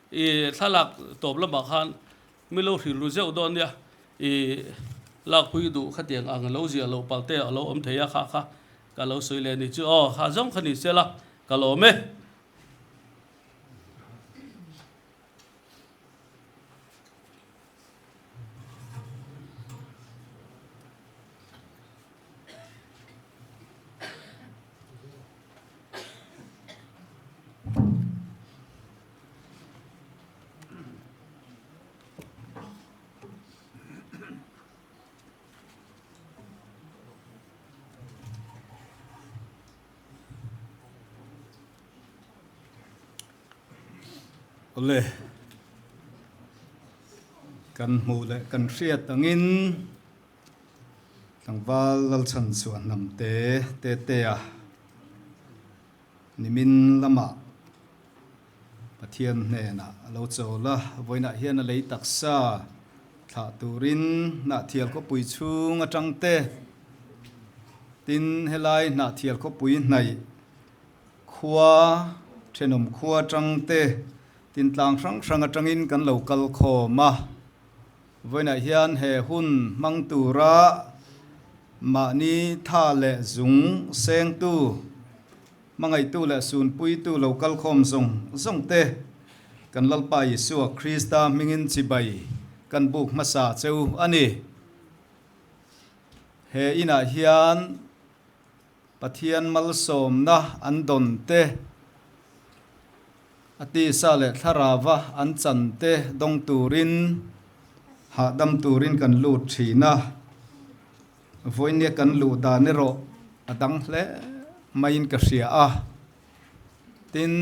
i thlalak tawp lamah khan mi lo hrilh ru zeuh dawn nia, i lakpui duh khatiang ang lo zia lo pal te a lo awm thei a kha kha ka lo sawi leh ni chu aw kha zawng kha ni sela ka lawm e. Awle, kan hmuh leh kan hriat angin tlangval Lalchhan chhuah hnam te te te a nimin lamah Pathian hnenah a lo chawl a, vawiinah hian a lei taksa thlah turin Hnahthial khawpui chhung atang te tin helai Hnahthial khawpui hnaih Khua, thenawm khua atang te, tintlang hrang hrang atangin kan lo kal khawm a. Vawiinah hian he hun hmang tura mahni tha leh zung sengtu, hmangaihtu leh sunpuitu lo kal khawm zawng zawng te kan Lalpa Isua Krista hmingin chibai kan buk hmasa cheu a ni. He inah hian. Pathian malsawmna an dawn te, a tisa leh thlarauva an chan te dawng turin hahdam turin kan lut thin a. Vawinia kan luh dan erawh a dang hle maiin ka hria a. Tin,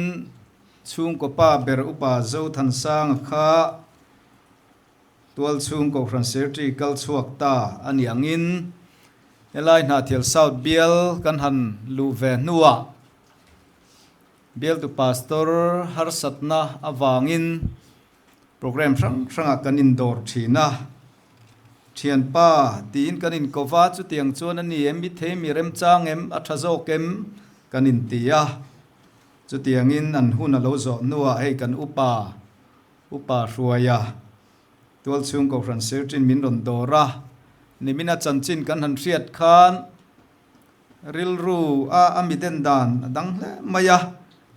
chhungkaw pa ber upa Zothansanga kha. Tualchhung Kohhran Secretary kal chhuak ta a nih angin helai Hnahthial South bial kan han luh ve hnuah bialtu Pastor harsatna avangin Program hrang hrangah kan indawr thin a, Thianpa tiin kan inkawva chutiang chuan a ni em, i thei mi remchang em, a tha zawk em kan inti a. Chutiangin an hun a lo zawh hnuah hei kan upa, Upa Hruaia, Tualchhung Kohhran Secretary min rawn dawr a, nimina chanchin kan han hriat khan Rilru a a miten dan a dang hle mai a,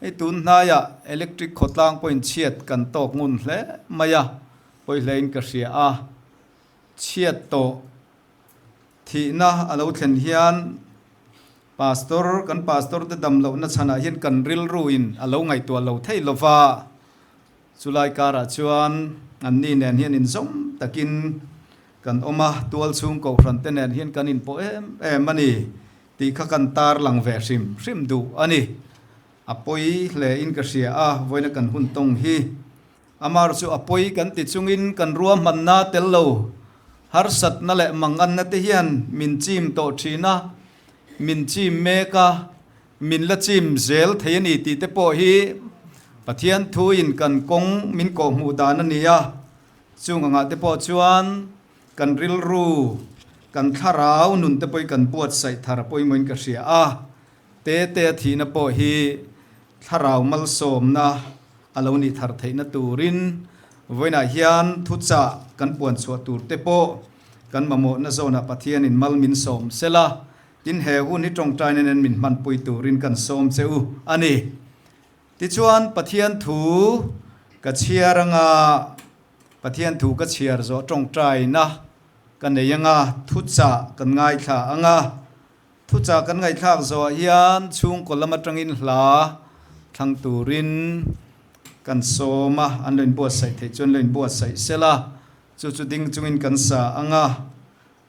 hei tun hnaiah electric khawtlang pawhin chhiat kan tawk ngun hle mai a, pawi hlein ka hria a, chhiat tawh thihna a lo thlen hian Pastor, kan Pastor te dam lohna chhanah hian kan rilru in a lo ngaihtuah lo thei lo va, chulai karah chuan anni nen hian inzawm takin Kan awm a, tual chhung kohhran te nen hian kan inpawh em em a ni tih kha kan tar lang ve hrim hrim duh a ni. A pawi hle in ka hria a, vawiina kan hun tawng hi. Amar chu a pawi kan ti chungin kan ruahmanna tel lo harsatna leh manganna te hian min chim tawh thin a, min chim mek a, min la chim zel thei a ni tih te pawh hi Pathian thuin kan kawng min kawhhmuh dan a ni a. Chung angah te pawh chuan kan rilru, kan thlarau nun te pawhin kan buatsaih thar pawimawhin ka hria a, te te a thihna pawh hi thlarau malsawmna a lo nih thar theihna turin vawiinah hian thuchah kan puan chhuah tur te pawh kan mamawhna zawnah Pathianin mal min sawm sela, tin he hun hi tawngtaina nen min hmanpui turin kan sawm che u a ni. Tichuan, Pathian thu ka chhiar anga, Pathian thu ka chhiar zawh tawngtaina ka nei anga, thuchah kan ngaithla anga, thuchah kan ngaihthlak zawhah hian chhungkaw lam atangin hla thlang turin kan sawm a, an lo inbuatsaih theih chuan lo inbuatsaih sela, chu chu ding chungin kan sa anga,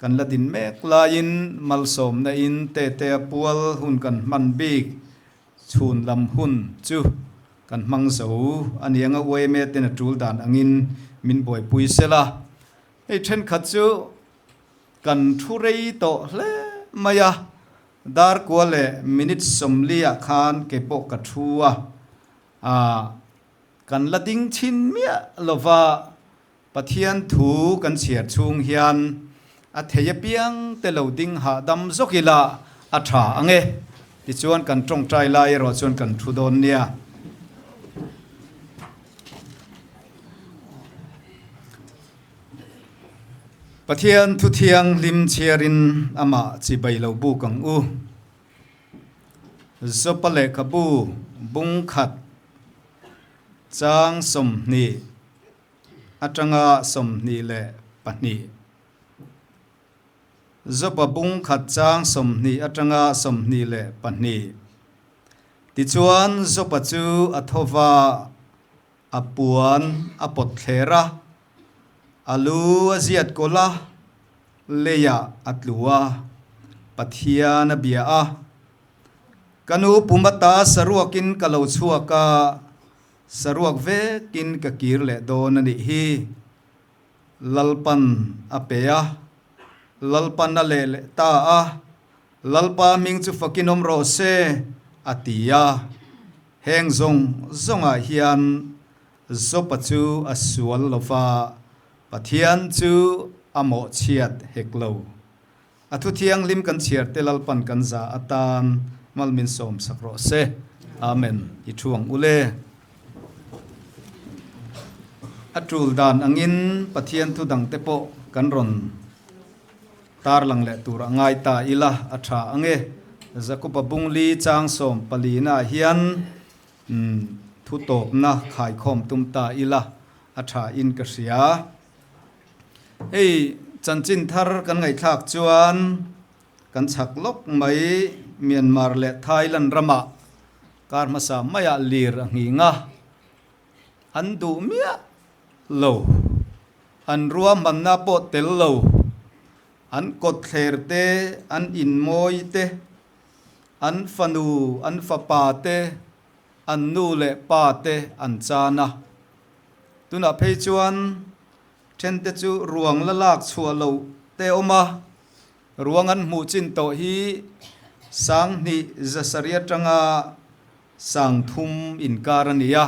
kan la din mek laiin malsawmna in Tetea pual hun kan hman bik. Chhun lam hun chu kan hmang zo a ni ang a, yma ten a tul dan angin min buaipui sel a. Hei thenkhat chu kan thu rei tawh hle mai a, darkua leh minute 40 ah khan kei pawh ka thu a, ah kan la ding chhin miah lova Pathian thu kan chhiar chhung hian a thei apiang te lo ding hahdam zawk ila a tha ang e. Tichuan kan tawngtai lai erawh chuan kan thu dawn nia. Pathian thu thianghlim chhiarin amah chibai lo buk ang u. Zopa lehkhabu bung khat chang 20. Atanga 22. Zopa bung khat chang 20 atanga 22. Tichuan Zopa chu a tho va, a puan a pawt thler a, a lu a ziat kawlh a, leiah a tlu a, Pathian a bia a. Ka nu pum ata saruakin ka lo chhuak a, Saruak vekin ka kir leh dawn a nih hi. Lalpan a pe a, Lalpan a leh leh ta a, Lalpa hming chu fakin awm rawh se, a ti a. Heng zawng zawngah hian Jopa chu a sual lo va, Pathian chu a mawhchhiat hek lo. A thu thianghlim kan chhiar te Lalpan kan za atan mal min sawm sak rawh se. Amen. I thu ang ule. A tul dan angin Pathian thu dang te pawh kan rawn tarlang leh tur a ngai ta ila a tha ange. Jakoba bungli chang 14 na hian thu tawpna khaikhawm tum ta ila a tha in ka hria. Hei chanchin thar kan ngaihthlak chuan kan chhak lawk mai Myanmar leh Thailand ramah kar hmasa maiah lir a nghing a, an duh miah lo, an ruahmanna pawh tel lo, an kawtthler te, an inmawi te, an fanu, an fapa te, an nu leh pa te an chan a. Tunah phei chuan. Thente chu ruang la lak chhuah loh te awm a, ruang an hmuh chin tawh hi 2700 atanga 3000 inkar a ni a,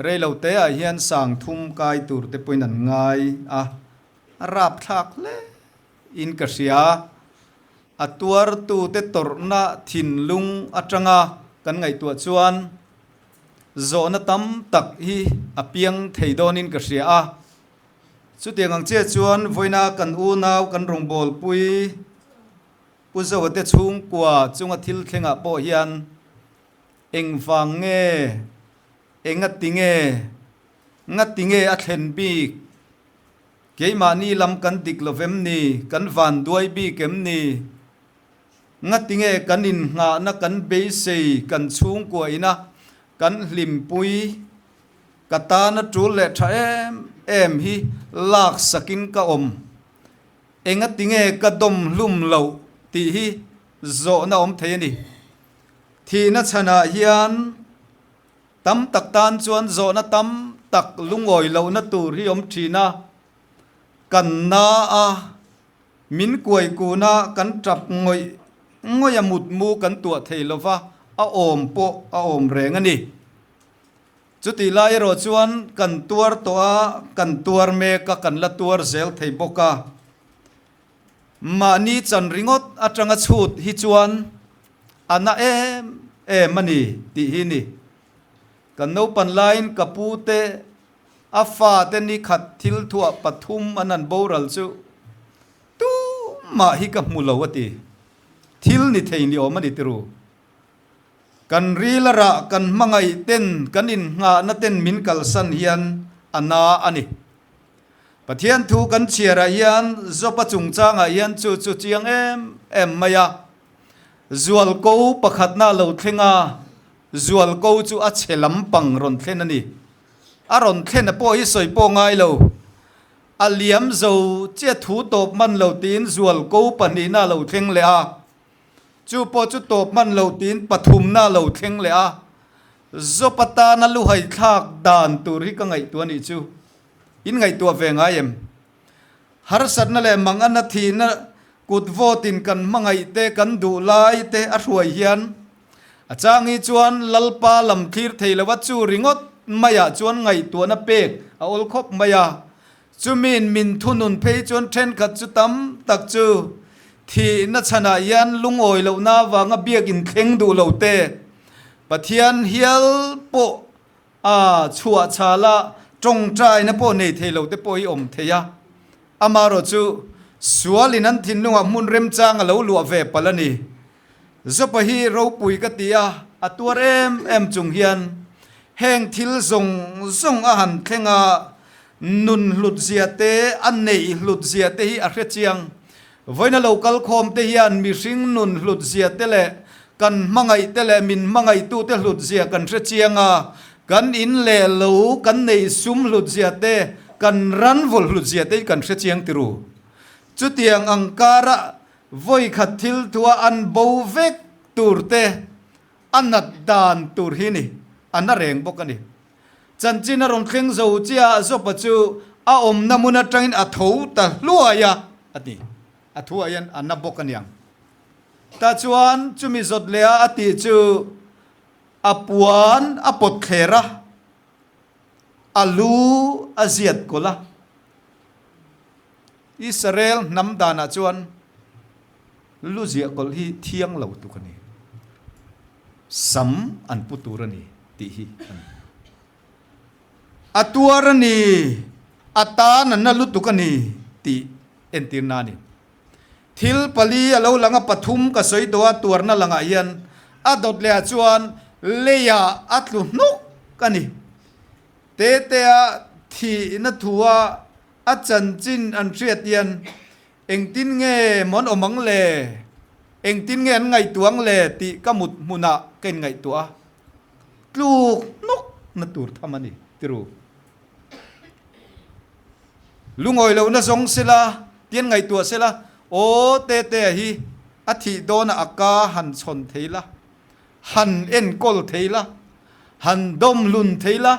reilote ah hian 3000 kai tur te pawhin an ngai a, a rapthlak hle in ka hria. A tuartute tawrhna thinlung atanga kan ngaihtuah chuan zawhna tam tak hi a piang thei dawnin ka hria a. Chutiang ang chiah chuan vawiina kan unau kan rawngbawlpui Pu Zoa te chhungkua chunga thil thlengah pawh hian engvang nge, engati nge, ngati nge a thlen bik, keimahni lam kan dik lo vem ni, kan vanduai bik em ni, Ngati nge kan innghahna kan beisei kan chhungkua ina kan hlimpui ka tana tul leh tha em em hi lak sakin ka awm. Engati nge ka dawm hlum loh tih hi zawhna awm thei a ni. Thihna chhanah hian tam tak tan chuan zawhna tam tak lungawi lohna tur hi awm thin a, kan na a. Min kuai kun a, kan tap ngawih ngawih a mutmu kan tuah thei lo va, a awm pawh a awm reng a ni. Chutih lai erawh chuan kan tuar tawh a, kan tuar mek a, kan la tuar zel thei bawk a. Mahni chan ringawt atanga chhut hi chuan a na em em a ni tih hi ni. Kan naupan laiin ka pu te A fate ni khat thil thuah pathum an han boral chu tumah hi ka hmu lo a ti. Thil ni thei ni awm a ni tiru. Kan ril a rah kan hmangaih ten kan innghahna ten min kalsan hian a na a ni. Pathian thu kan chhiarah hian Job-a chungchangah hian chu chu chiang em em mai a. Zualko pakhatna a lo thleng a, zualko chu a chhe lampang rawn thlen a ni. A rawn thlen a pawh hi sawi pawh ngai lo. A liam zo chiah thu tawp man lo tiin zual ko pahnihna a lo thleng leh a. Chu pawh chu tawp man lo tiin pathumna a lo thleng leh a. Zawp atana luhai thlak dan tur hi ka ngaihtuah nih chu. In ngaihtuah ve ngai em? Harsatna leh mangana thihna kut vawtin kan hmangaih te kan duh lai te a hruai hian a chang hi chuan Lalpa lam thlir thei lova chu ringawt maiah chuan ngaihtuahna pek a awl khawp mai a. Chumiin min thunun phei chuan thenkhat chu tam tak chu thihna chhanah hian lungawi lohna avanga biakin thleng duh lo te Pathian hial pawh A chhuah chhala tawngtaina pawh nei thei lo te pawh hi awm thei a, amaherawh chu sualin an thinlungah hmun remchang a lo luah ve palh a ni. Zopa hi ropui ka ti a, a tuar em em chung hian heng thil zawng zawng a han thleng a, nun hlut zia te, a neih hlut zia te hi a hre chiang. Vawiina lo kal khawm te hian mihring nun hlut zia te leh kan hmangaih te leh min hmangaihtu te hlut zia kan hre chiang a, kan in leh lo kan neih sum hlut zia te, kan ran vawlh hlut zia te hi kan hre chiang tiru. Chutiang ang kara vawikhat thil thua an bo vek tur te a nat dan tur hi ni, a na reng bawk a ni. Chanchin a rawn thleng zo chiah a, Job-a chu a awmna hmun atangin a tho ta hluai a, a ti. A thuah hian a na bawk a niang. Tah chuan chumi zawt leh a a tih chu a puan a pawt thler a, a lu a ziat kawlh a. Israel hnam danah chuan lu ziah kawlh hi thiang lo tuk a ni. Sam an pu tur a ni tih hi a ni. A tuar a ni, a tan a na lutuk a ni tih entirna a ni. Thil pali a lo lang a, pathum ka sawi tawh a, tuarna langah hian a dawt leh ah chuan leiah a tlu hnuk a ni. Tetea thihna thua a chanchin an hriat hian Engtin nge mawn awm ang le? Engtin nge an ngaihtuah ang le tih ka mut hmunah ka inngaihtuah a, tluk hnawk na tur tham a ni tiru. Lungawi lohna zawng sela tian ngaihtuah sela, aw Tetea hi a thih dawnah a ka han chhawn thei la, han enkawl thei la, han dawm hlun thei la,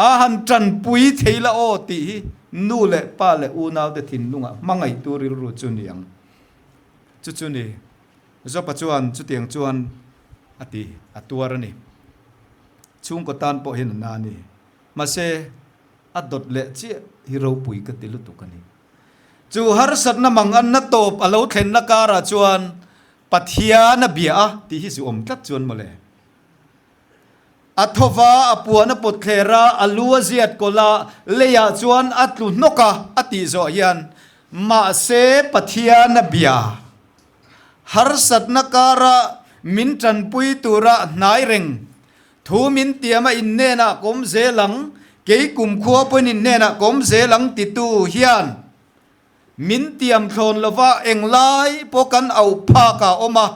a han tanpui thei la aw tih hi Nu leh pa leh unaute thinlungah hmangaihtu rilru chu ni ang. Chu chu ni. Jopa chuan chutiang chuan a ti, a tuar a ni. Chhungkaw tan pawh hian a na a ni. Mahse, a dawt leh chiah hi ropui ka ti lutuk a ni. Chu harsatna manganna tawp a lo thlenna karah chuan Pathian a bia a tih hi zu awm tlat chuan mawle. A thawva, a puan a pawt thler a, a lu a ziat kawlh a, leiah chuan a tlu hnawk a a tih zawh hian mahse Pathian a bia. Harsatna kara min tanpui tura hnai reng Thu min tiam a in hnenah ka awm zel ang, kei kumkhua pawhin in hnenah ka awm zel ang titu hian min tiam thlawn lova englai pawh kan auh phak ah awm a,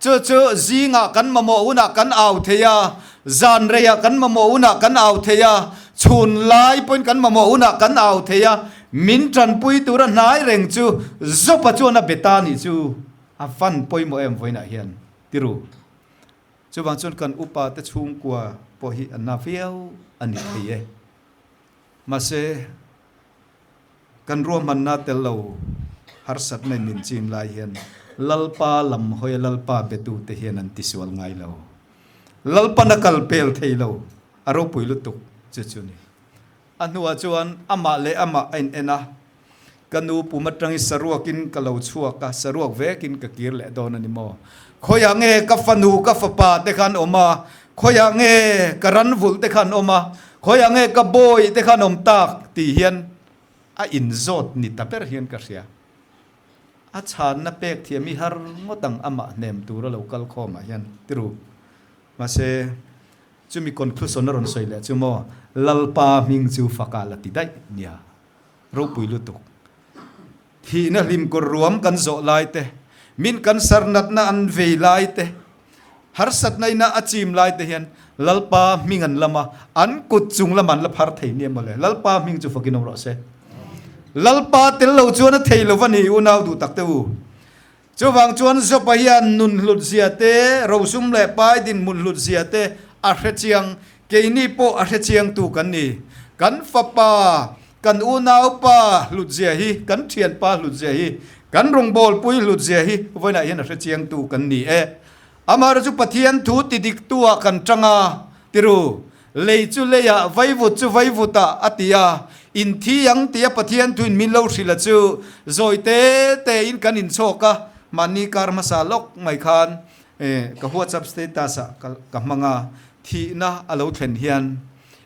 chu chu zingah kan mamawh hunah kan au thei a, zan reiah kan mamawh hunah kan au thei a, chhun lai pawhin kan mamawh hunah kan au thei a, min tanpui tura hnai reng chu Jopa chuan a be ta nih chu a van pawimawh em vawiinah hian tiru. Chuvang chuan kan upa te chhungkua pawh hi an na viau a ni thei e. Mahse, kan ruahmanna tel lo harsatna in min chim lai hian Lalpa lam hawia Lalpa betute hian an tisual ngai lo. Lalpan a kal pel thei lo, a ropui lutuk chu chu ni. A hnuah chuan amah leh amah a in en a, Ka nu pum atangin saruakin ka lo chhuak a, saruak vekin ka kir leh dawn a ni maw? Khawiah nge ka fanu ka fapa te khan awm a? Khawiah nge ka ranvulh te khan awm a? Khawiah nge ka bawi te khan awm tak? tih hian a inzawt ni ta ber hian ka hria. A chhanna pek thiam hi har ngawt ang amah hnem tura lo kal khawmah hian tiru. Mahse, chumi conclusion a rawn sawi leh chu maw, Lalpa hming chu faka la ti daih nia. Ropui lutuk. Thihna hlim kawr ruam kan zawh lai te, min kan sar natna an vei lai te, harsatna ina a chim lai te hian Lalpa hming an lam a, an kut chung lam an la phar thei nia mawle. Lalpa hming chu fakin awm rawh se. Lalpa tel lo chuan a thei lo va ni unau duh tak te u. Chuvang chuan Jopa hian nun hlut zia te, rosum leh pai dinhmun hlut zia te a hre chiang. Keini pawh a hre chiangtu kan ni. Kan fapa, kan unaupa hlut zia hi, kan thianpa hlut zia hi, kan rawngbawlpui hlut zia hi vawiinah hian a hre chiangtu kan ni e. Amaherawhchu chu Pathian thu ti diktu-ah kan tang a, tiru, lei chu leiah, vaivut chu vaivutah a ti a, inthi ang tia Pathian thuin min lo hrilh a chu zawi te tein kan inchhawk a, mahni kar hmasa lawk mai khan ka WhatsApp status-ah ka hmang a, thihna a lo thlen hian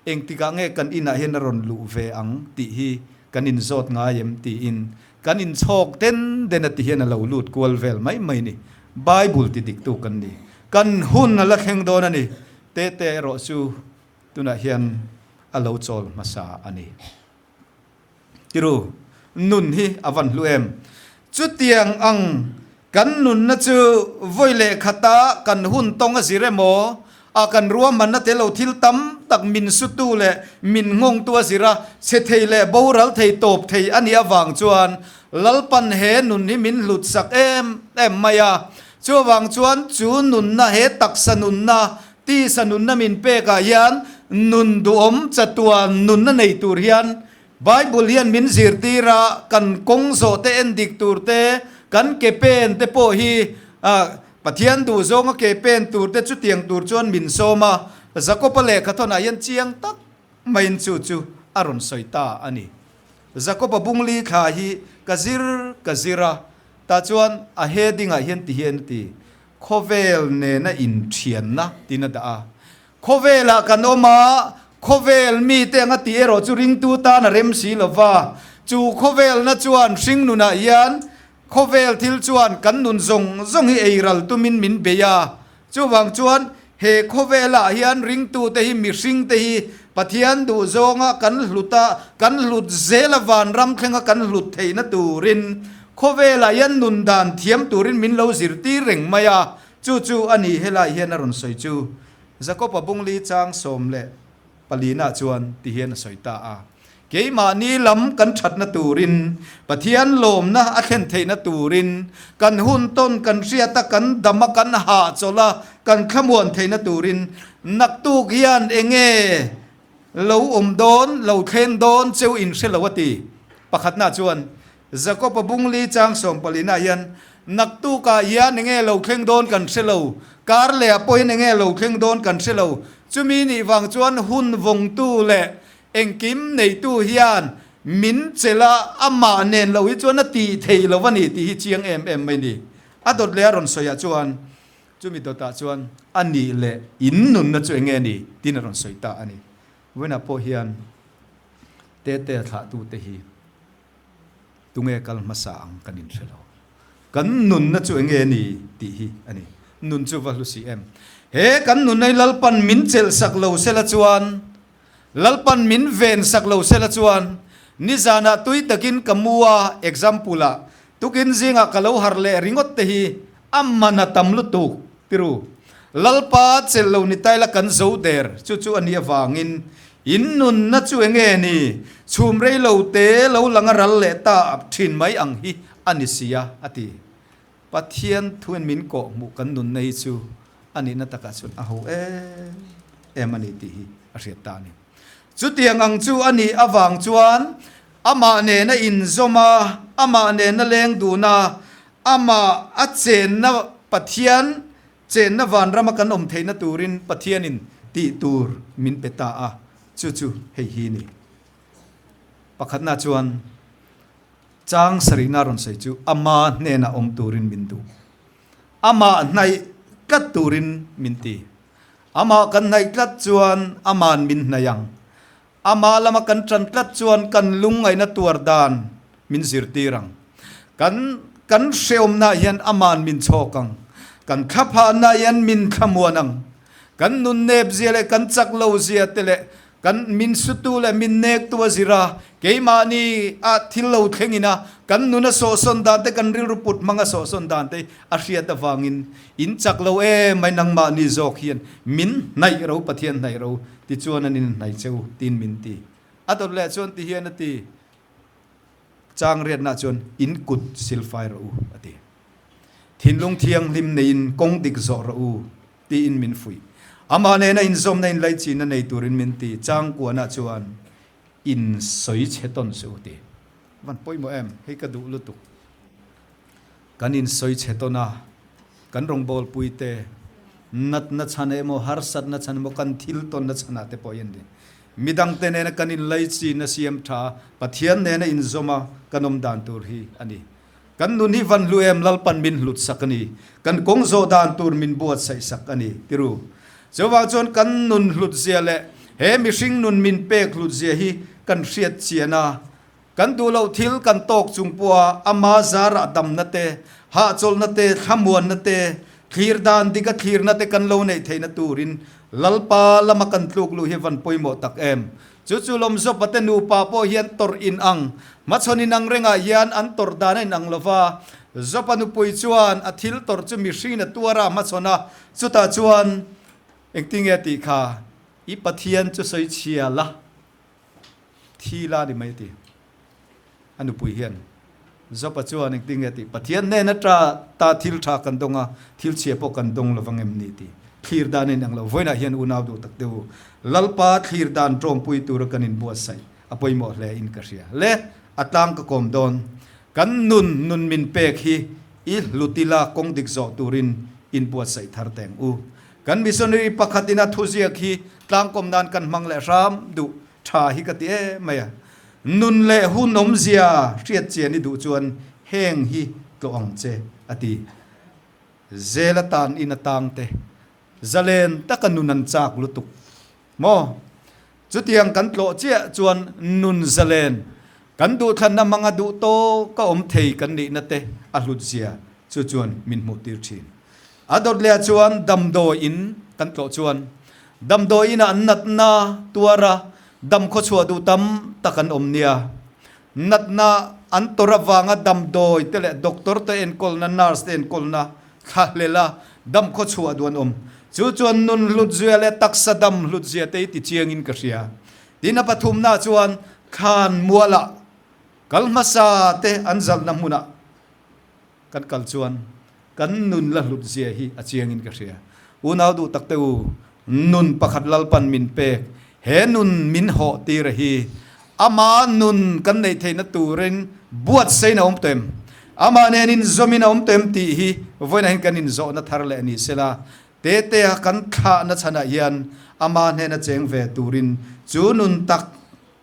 engtikah nge kan inah hian a rawn luh ve ang tih hi kan inzawt ngai em tiin Kan inchhawk den den a ti hian a lo lut kual vel mai mai ni. Bible ti diktu kan ni. Kan hun a la thleng dawn a ni. Tete erawh chu tunah hian a lo chawl hmasa a ni. Tiru, nun hi a van hlu em? Chutiang ang Kan nunna chu vawi leh khata kan hun tawng a zir emaw, a kan ruahmanna tel lo thil tam tak min sutu leh min nghawngtu a zir a, chhe thei leh boral thei tawp thei a nih avang chuan Lalpan he nun hi min hlut sak em em mai a. Chuvang chuan chu nunna he taksa nunna, tisa nunna min pekah hian nun duhawm chatuan nunna nei tur hian Bible hian min zirtir a, kan kawng zawh te en dik tur te, kan ke pen te pawh hi Pathian duh zawnga ke pen tur te chutiang tur chuan min sawm a, Jakob-a lehkha thawnah hian chiang tak maiin chu chu a rawn sawi ta a ni. Jakob-a bungli thla hi ka zir ka zir a, tah chuan a heading-ah hian ti hian a ti, Khawvel nena inthianna tiin a dah a. Khawvelah kan awm a, khawvel mite anga tih erawh chu ringtu tan a rem si lo va. Chu khawvelna chuan hringnunah hian khawvel thil chuan kan nun zawng zawng hi ei ral tumin min bei a. Chuvang chuan he khawvelah hian ringtute hi mihringte hi Pathian duh zawnga kan hlut a, kan hlut zel a vanram thlenga kan hlut theihna turin khawvelah hian nun dan thiam turin min lo zirtir reng mai a. Chu chu a ni helai hian a rawn sawi chu. Jakob-a bungli chang 14 ah chuan ti hian a sawi ta a, Keimahni lam kan thatna turin, Pathian lawmna a thlen theihna turin, kan hun tawn kan hriat a, kan dam a, kan hahchawlh a, kan thlamuan theihna turin, naktuk hian enge? Lo awm dawn, lo thleng dawn cheu in hre lo a ti. Pakhatna chuan, Jakob-a bungli chang sawmpalina hian, Naktukah hian enge lo thleng dawn kan hre lo, kar lehah pawhin enge lo thleng dawn kan hre lo. Chumi nih vang chuan hun vawngtu leh engkim neitu hian min chelh a, amah nen lo hi chuan a tih theih lo a ni tih hi chiang em em mai ni. A dawt leh a rawn sawiah chuan, Chumi dawtah chuan a nih leh in nunna chu enge ni tiin a rawn sawi ta a ni. Vawiinah pawh hian Tete thlahtute hi tunge kal hmasa ang kan inhre lo. Kan nunna chu enge ni tih hi a ni. Nun chu va hlu si em. He kan nunna hi Lalpan min chelh sak lo sela chuan, Lalpan min ven sak lo sela chuan, nizanah tui takin ka mu a, example ah, tukin zingah ka lo harh leh ringawt te hi a man a tam lutuk, tiru. Lalpa chelh lo ni taila kan zo der, chu chu a nih avangin in nunna chu enge ni, chhum rei lo te lo lang a ral leh ta thin mai ang hi a ni sia, a ti. Pathian thuin min kawh hmuh kan nunna hi chu a nihna takah chuan a ho em em a ni tih hi a hriat ta a ni. Chutiang ang chu a nih avang chuan amah nena inzawm a, amah nena leng dun a, amah a chenna Pathian chenna vanrama kan awm theihna turin Pathianin tih tur min pe ta a, chu chu hei hi ni. Pakhatna chuan Chang sarihna rawn sawi chu ama hnenah awm turin min duh. Amah hnaih tlat turin min ti. Amah kan hnaih tlat chuan ama'n min hnaih ang. Amah lama kan ṭan tlat chuan kan lungngaihna tuar dan min zirtir ang. Kan kan hreawmna hian ama'n min chhawk ang. Kan thlaphahna hian min thlamuan ang. Kan nunnep zia leh kan chak lo zia te leh Kan min sutu leh min nektu a zir a, keimahni a thil lo thlengin a, kan nun a sawhsawn dan te, kan rilru put hmang a sawhsawn dan te a hriat avangin in chak lo em mai nangmahni zawk hian min hnaih ro, Pathian hnaih ro tichuan an inhnaih che u tiin min ti. A dawt leh chuan ti hian a ti, Chang riatna chuan in kut silfai rawh u a ti. Thinlung thianghlim neiin kawng dik zawh rawh u tiin min fuih. Amah nena inzawmna inlaichinna nei turin min ti. Changkuanah chuan in sawi chhe tawn suh u ti. Van pawimawh em? Hei ka duh lutuk. Kan in sawi chhe tawn a, kan rawngbawlpui te natna chhan emaw harsatna chhan emaw kan thil tawnna chhanah te pawh hi an ni. Midangte nena kan inlaichinna siam tha, Pathian nena inzawm a kan awm dan tur hi a ni. Kan nun hi van hlu em Lalpan min hlut sak a ni. Kan kawng zawh dan tur min buatsaih sak a ni. Tiru. Chuvang chuan kan nun hlut zia leh he mihring nun min pek hlut zia hi kan hriat chian a, kan duh loh thil kan tawk chung pawha ama zarah damna te, hahchawlhna te, thlamuanna te, thlir dan dika thlirna te kan lo neih theihna turin Lalpa lama kan tluk luh hi van pawimawh tak em. Chu chu Lawmzawpa te nupa pawh hian tawrh in ang, hmachhawn in ang rengah hian an tawrh dan a in ang lo va. Zawpa nupui chuan a thil tawrh chu mihringin a tuar a hmachhawn a, chutah chuan engtinge a tih kha, I Pathian chu sawi chhia la, thi la ni mai a ti. A nupui hian Zawpa chuan engtinge a tih, Pathian hnena ta ta thil tha kan dawng a, thil chhia pawh kan dawng lo vang em ni tih thlir dan a inang lo. Vawiinah hian unau duh tak deuh u, Lalpa thlir dan tawngpui tura kan inbuatsaih a pawimawh hle in ka hria. Le, a tlang ka kawm dawn. Kan nun nun min pek hi i hlutila kawng dik zawh turin inbuatsaih thar teng u. Kan missionary pakhatin a thuziak hi tlangkawm nan kan hmang leh hram duh tha hi ka ti em mai a. Nun leh hun awmzia hriat chian i duh chuan heng hi tlawh ang che, a ti. Zel atan in a tang te, zalen taka nun an chak lutuk maw? Chutiang kan tlawh chiah chuan nun zalen, kan duhthlanna hmanga duh tawka awm thei kan nihna te a hlutzia chu chuan min hmuhtir thin. A dawt leh ah chuan damdawi in kan tlawh chuan damdawi inah natna tuara Dam khawchhuah duh tam tak an awm nia. Natna an tawrh avanga damdawi te leh doctor te enkawlna, nurse te enkawlna thlahlel a dam khawchhuah duh an awm. Chu chuan nun hlutzia leh taksa dam hlutzia te hi ti chiangin ka hria. Tin a pathumna chuan thlan mualah kal hmasa te an zalhna hmunah kan kal chuan kan nun la hlutzia hi a chiangin ka hria. Unau duh tak te u, nun pakhat Lalpan min pek. He nun min hawh tir a hi ama nun kan neih theihna turin buatsain a awm tawh em? Amah nen inzawmin a awm tawh em tih hi vawiinah hian kan inzawhna thar leh a ni sela, Tetea kan thlahna chhanah hian ama hnena cheng ve turin chu nun tak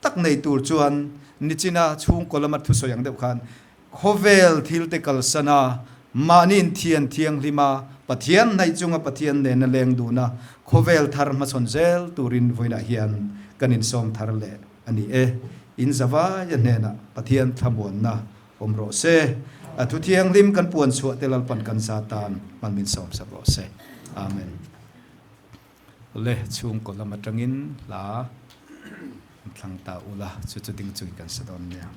tak nei tur chuan nichina chhungkaw lama thusawi ang deuh khan khawvel thil te kalsan a, mahni inthian thianghlim a, Pathian hnaih chunga Pathian nena leng dun a, khawvel thar hmachhawn zel turin vawiinah hian kan insawm thar leh a ni e. In zavaia hnenah Pathian thlamuanna awm rawh se. A thu thianghlim kan puan chhuah te Lalpan kan za tan hman min sawm sak rawh se. Amen. Le chhungkaw lam atangin hla an thlang ta ula, chu chu ding chungin kan sa dawn nia.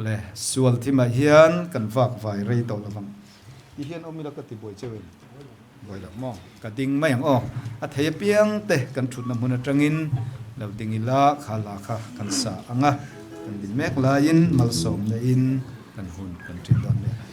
Le sual thimah hian kan vak vai rei tawh lovang. Ti hian awm ila ka ti buai cheu em? Buai lo maw? Ka ding mai ang aw. A thei apiang te kan thutna hmun atangin lo ding ila kha la kha kan sa ang a, kan din mek laiin malsawmna in kan hun kan ṭin dawn nia.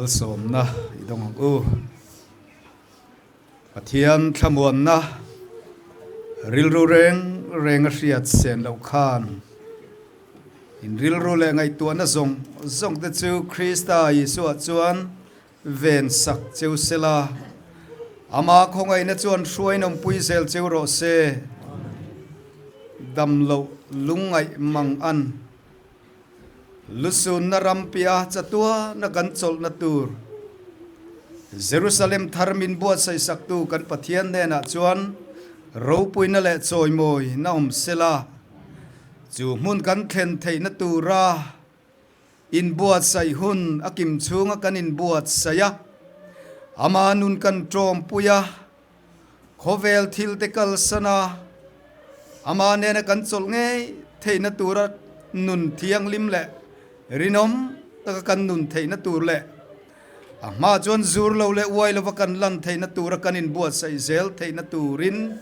Malsawmna i dawng ang u. Pathian thlamuanna rilru reng reng a hriat sen loh khan in rilru leh ngaihtuahna zawng zawng te chu Krista Isua chuan ven sak cheu sela, Amah khawngaihna chuan hruainawmpui zel cheu rawh se. Dam loh lungngaih mang an. Lusunna ram piah chatuana kan chawlhna tur Jerusalem thar min buatsaihsaktu kan Pathian hnenah chuan ropuina leh chawimawi na awm sela, chu hmun kan thlen theihna tura inbuatsaih hun a kim chhunga kan inbuatsaih a, ama nun kan tawmpui a, Khawvel thil te kalsan a, amah nena kan chawlh ngei theihna tura nun thianghlim leh rinawm taka kan nun theihna tur leh a hma chuan zur lo leh uai lova kan lan theihna tura kan inbuatsaih zel theihna turin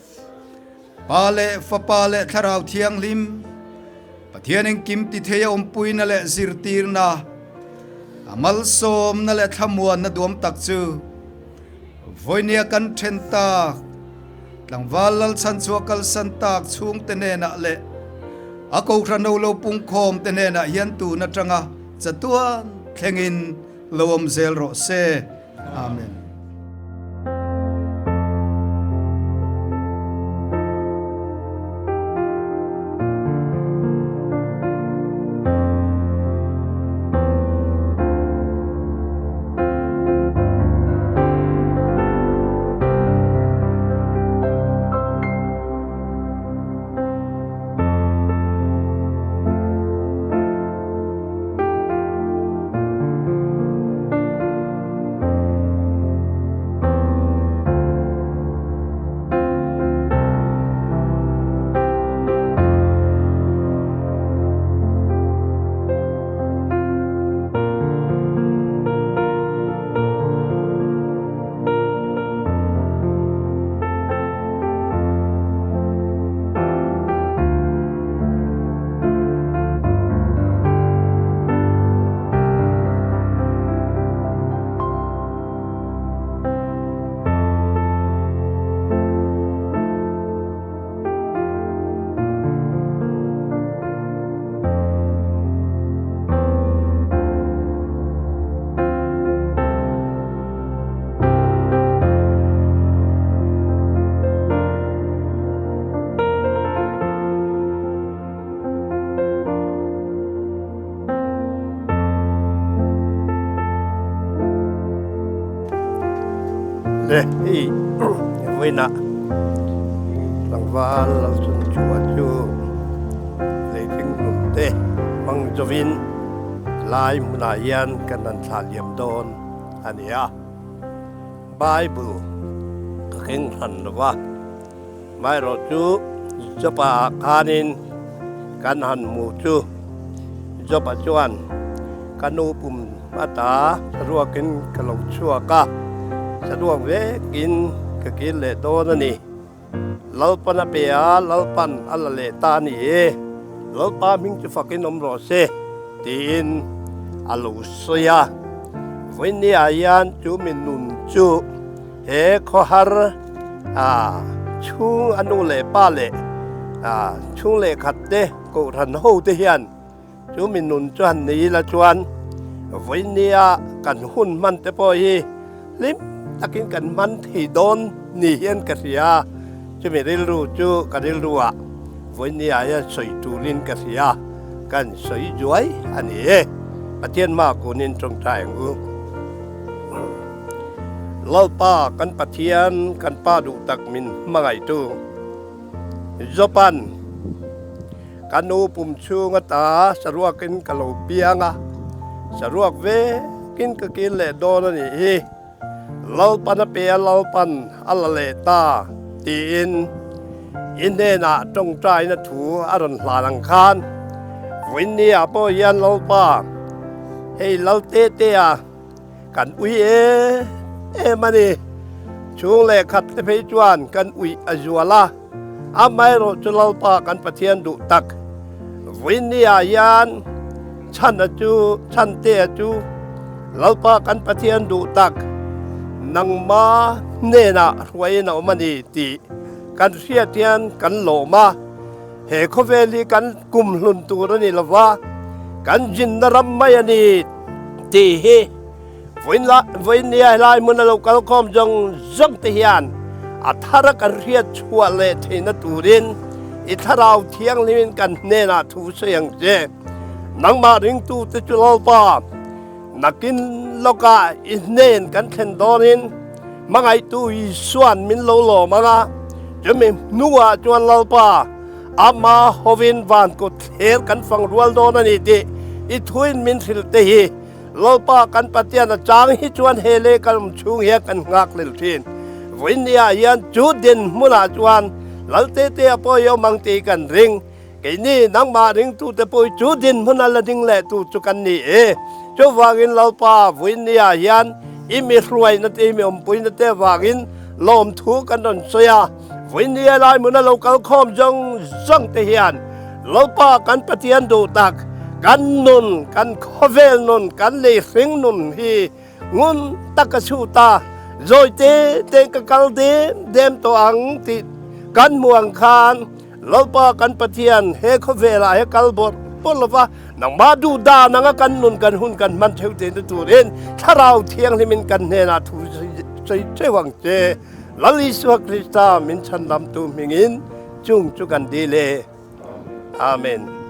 Pa leh Fapa leh Thlarau Thianghlim Pathian engkim ti thei a awmpuina leh zirtirna, a malsawmna leh thlamuanna duam tak chu Vawinia kan then tak, tlangval Lalchhanchhuah kalsan tak chhungte hnenah leh a kohhran ho lo pungkhawmte hnenah hian tun atanga chatuan thlengin lo awm zel rawh se. Amen. Le hei vawiinah tlangval Lalchunchua chu leiting hlum te hmang zawin lai hmunah hian kan han thlah liam dawn a ni a. Bible ka keng hran lo va, amaherawh chu Job-a ah khanin kan han hmu chu Job-a chuan ka nu pum ata saruakin ka lo chhuak a, saruak vekin ka kir leh dawn a ni. Lalpan a pe a, Lalpan a la leh ta a ni e, Lalpa hming chu fakin awm rawh se, tiin a lo sawi a. Vawinia hian chu mi nun chu he khawhar chhung a nu leh pa leh chhung leh khat te kohhran ho te hian chu mi nun chu han nei ila chuan vawinia kan hun hman te pawh hi hlim takin kan hman thei dawn ni hian ka hria chumi rilru chu ka rilru ah vawinia hian sawi tulin ka hria kan sawi zuai a ni e Pathian hma kunin tawngtai ang u Lalpa kan Pathian kan pa duh tak min hmangaihtu Jopan Ka nu pum chhung ata saruakin ka lo piang a, saruak vekin ka kil leh dawn a nih hi. Lalpan a pe a, Lalpan a la leh ta, tiin i hnenah tawngtaina thu a rawn hlan ang khan vawiinniah pawh hian Lalpa, hei Lal te te a, kan ui em em a ni. Chhung leh khat te phei chuan kan uih a zual a. Amaherawh chu Lalpa kan Pathian duh tak vawiinniah hian chhan a chu, chhan te a chu Lalpa kan Pathian duh tak nangma hnenah hruaiin a awm a ni tih kan hriat hian kan lawm a. He khawvel hi kan kumhlun tur a ni lo va, kan zinna ram mai a ni tih hi vawiin nia helai hmuna lo kal khawm zawng zawng te hian a thara kan hriat chhuah leh theihna turin i Thlarau Thianghlimin kan hnenah thu sawi ang che. Nangmah ringtute chu Lalpa, nakin lawkah i hnen kan thlen dawnin hmangaihtu Isua'n min lo lawm ang a, chumi hnuah chuan Lalpa, ama hovin van kut thler kan fang rual dawn a ni tih i thuin min hrilh te hi Lalpa kan Pathian a chang hi chuan he leh kan awm chhung hian kan nghak lel thin. Vawinia hian chu dinhmunah chuan Laltetea pawh hi awm ang tih kan ring. Keini nangmah ringtute pawh hi chu dinhmun a la ding leh tur chu kan ni e. Chuvangin Lalpa Vuinia hian i mi hruaina te, i mi awmpuina te avangin lawmthu kan rawn sawi a. Vuinia lai hmuna lo kal khawm zawng zawng te hian Lalpa kan Pathian duh tak, kan nun, kan khawvel nun, kan lei hring nun hi ngun tak a chhut a, zawi te te ka kal dem dem tawh ang tih kan hmuh ang khan Lalpa kan Pathian, he khawvelah he kal bawrh bawrh lova nangmah duh dan anga kan nun kan hun kan hman theuh theihna turin Thlarau Thianghlimin kan hnenah thu sawi theuh ang che. Lal Isua Krista min chhanlamtu hmingin chung chu kan dil e. Amen.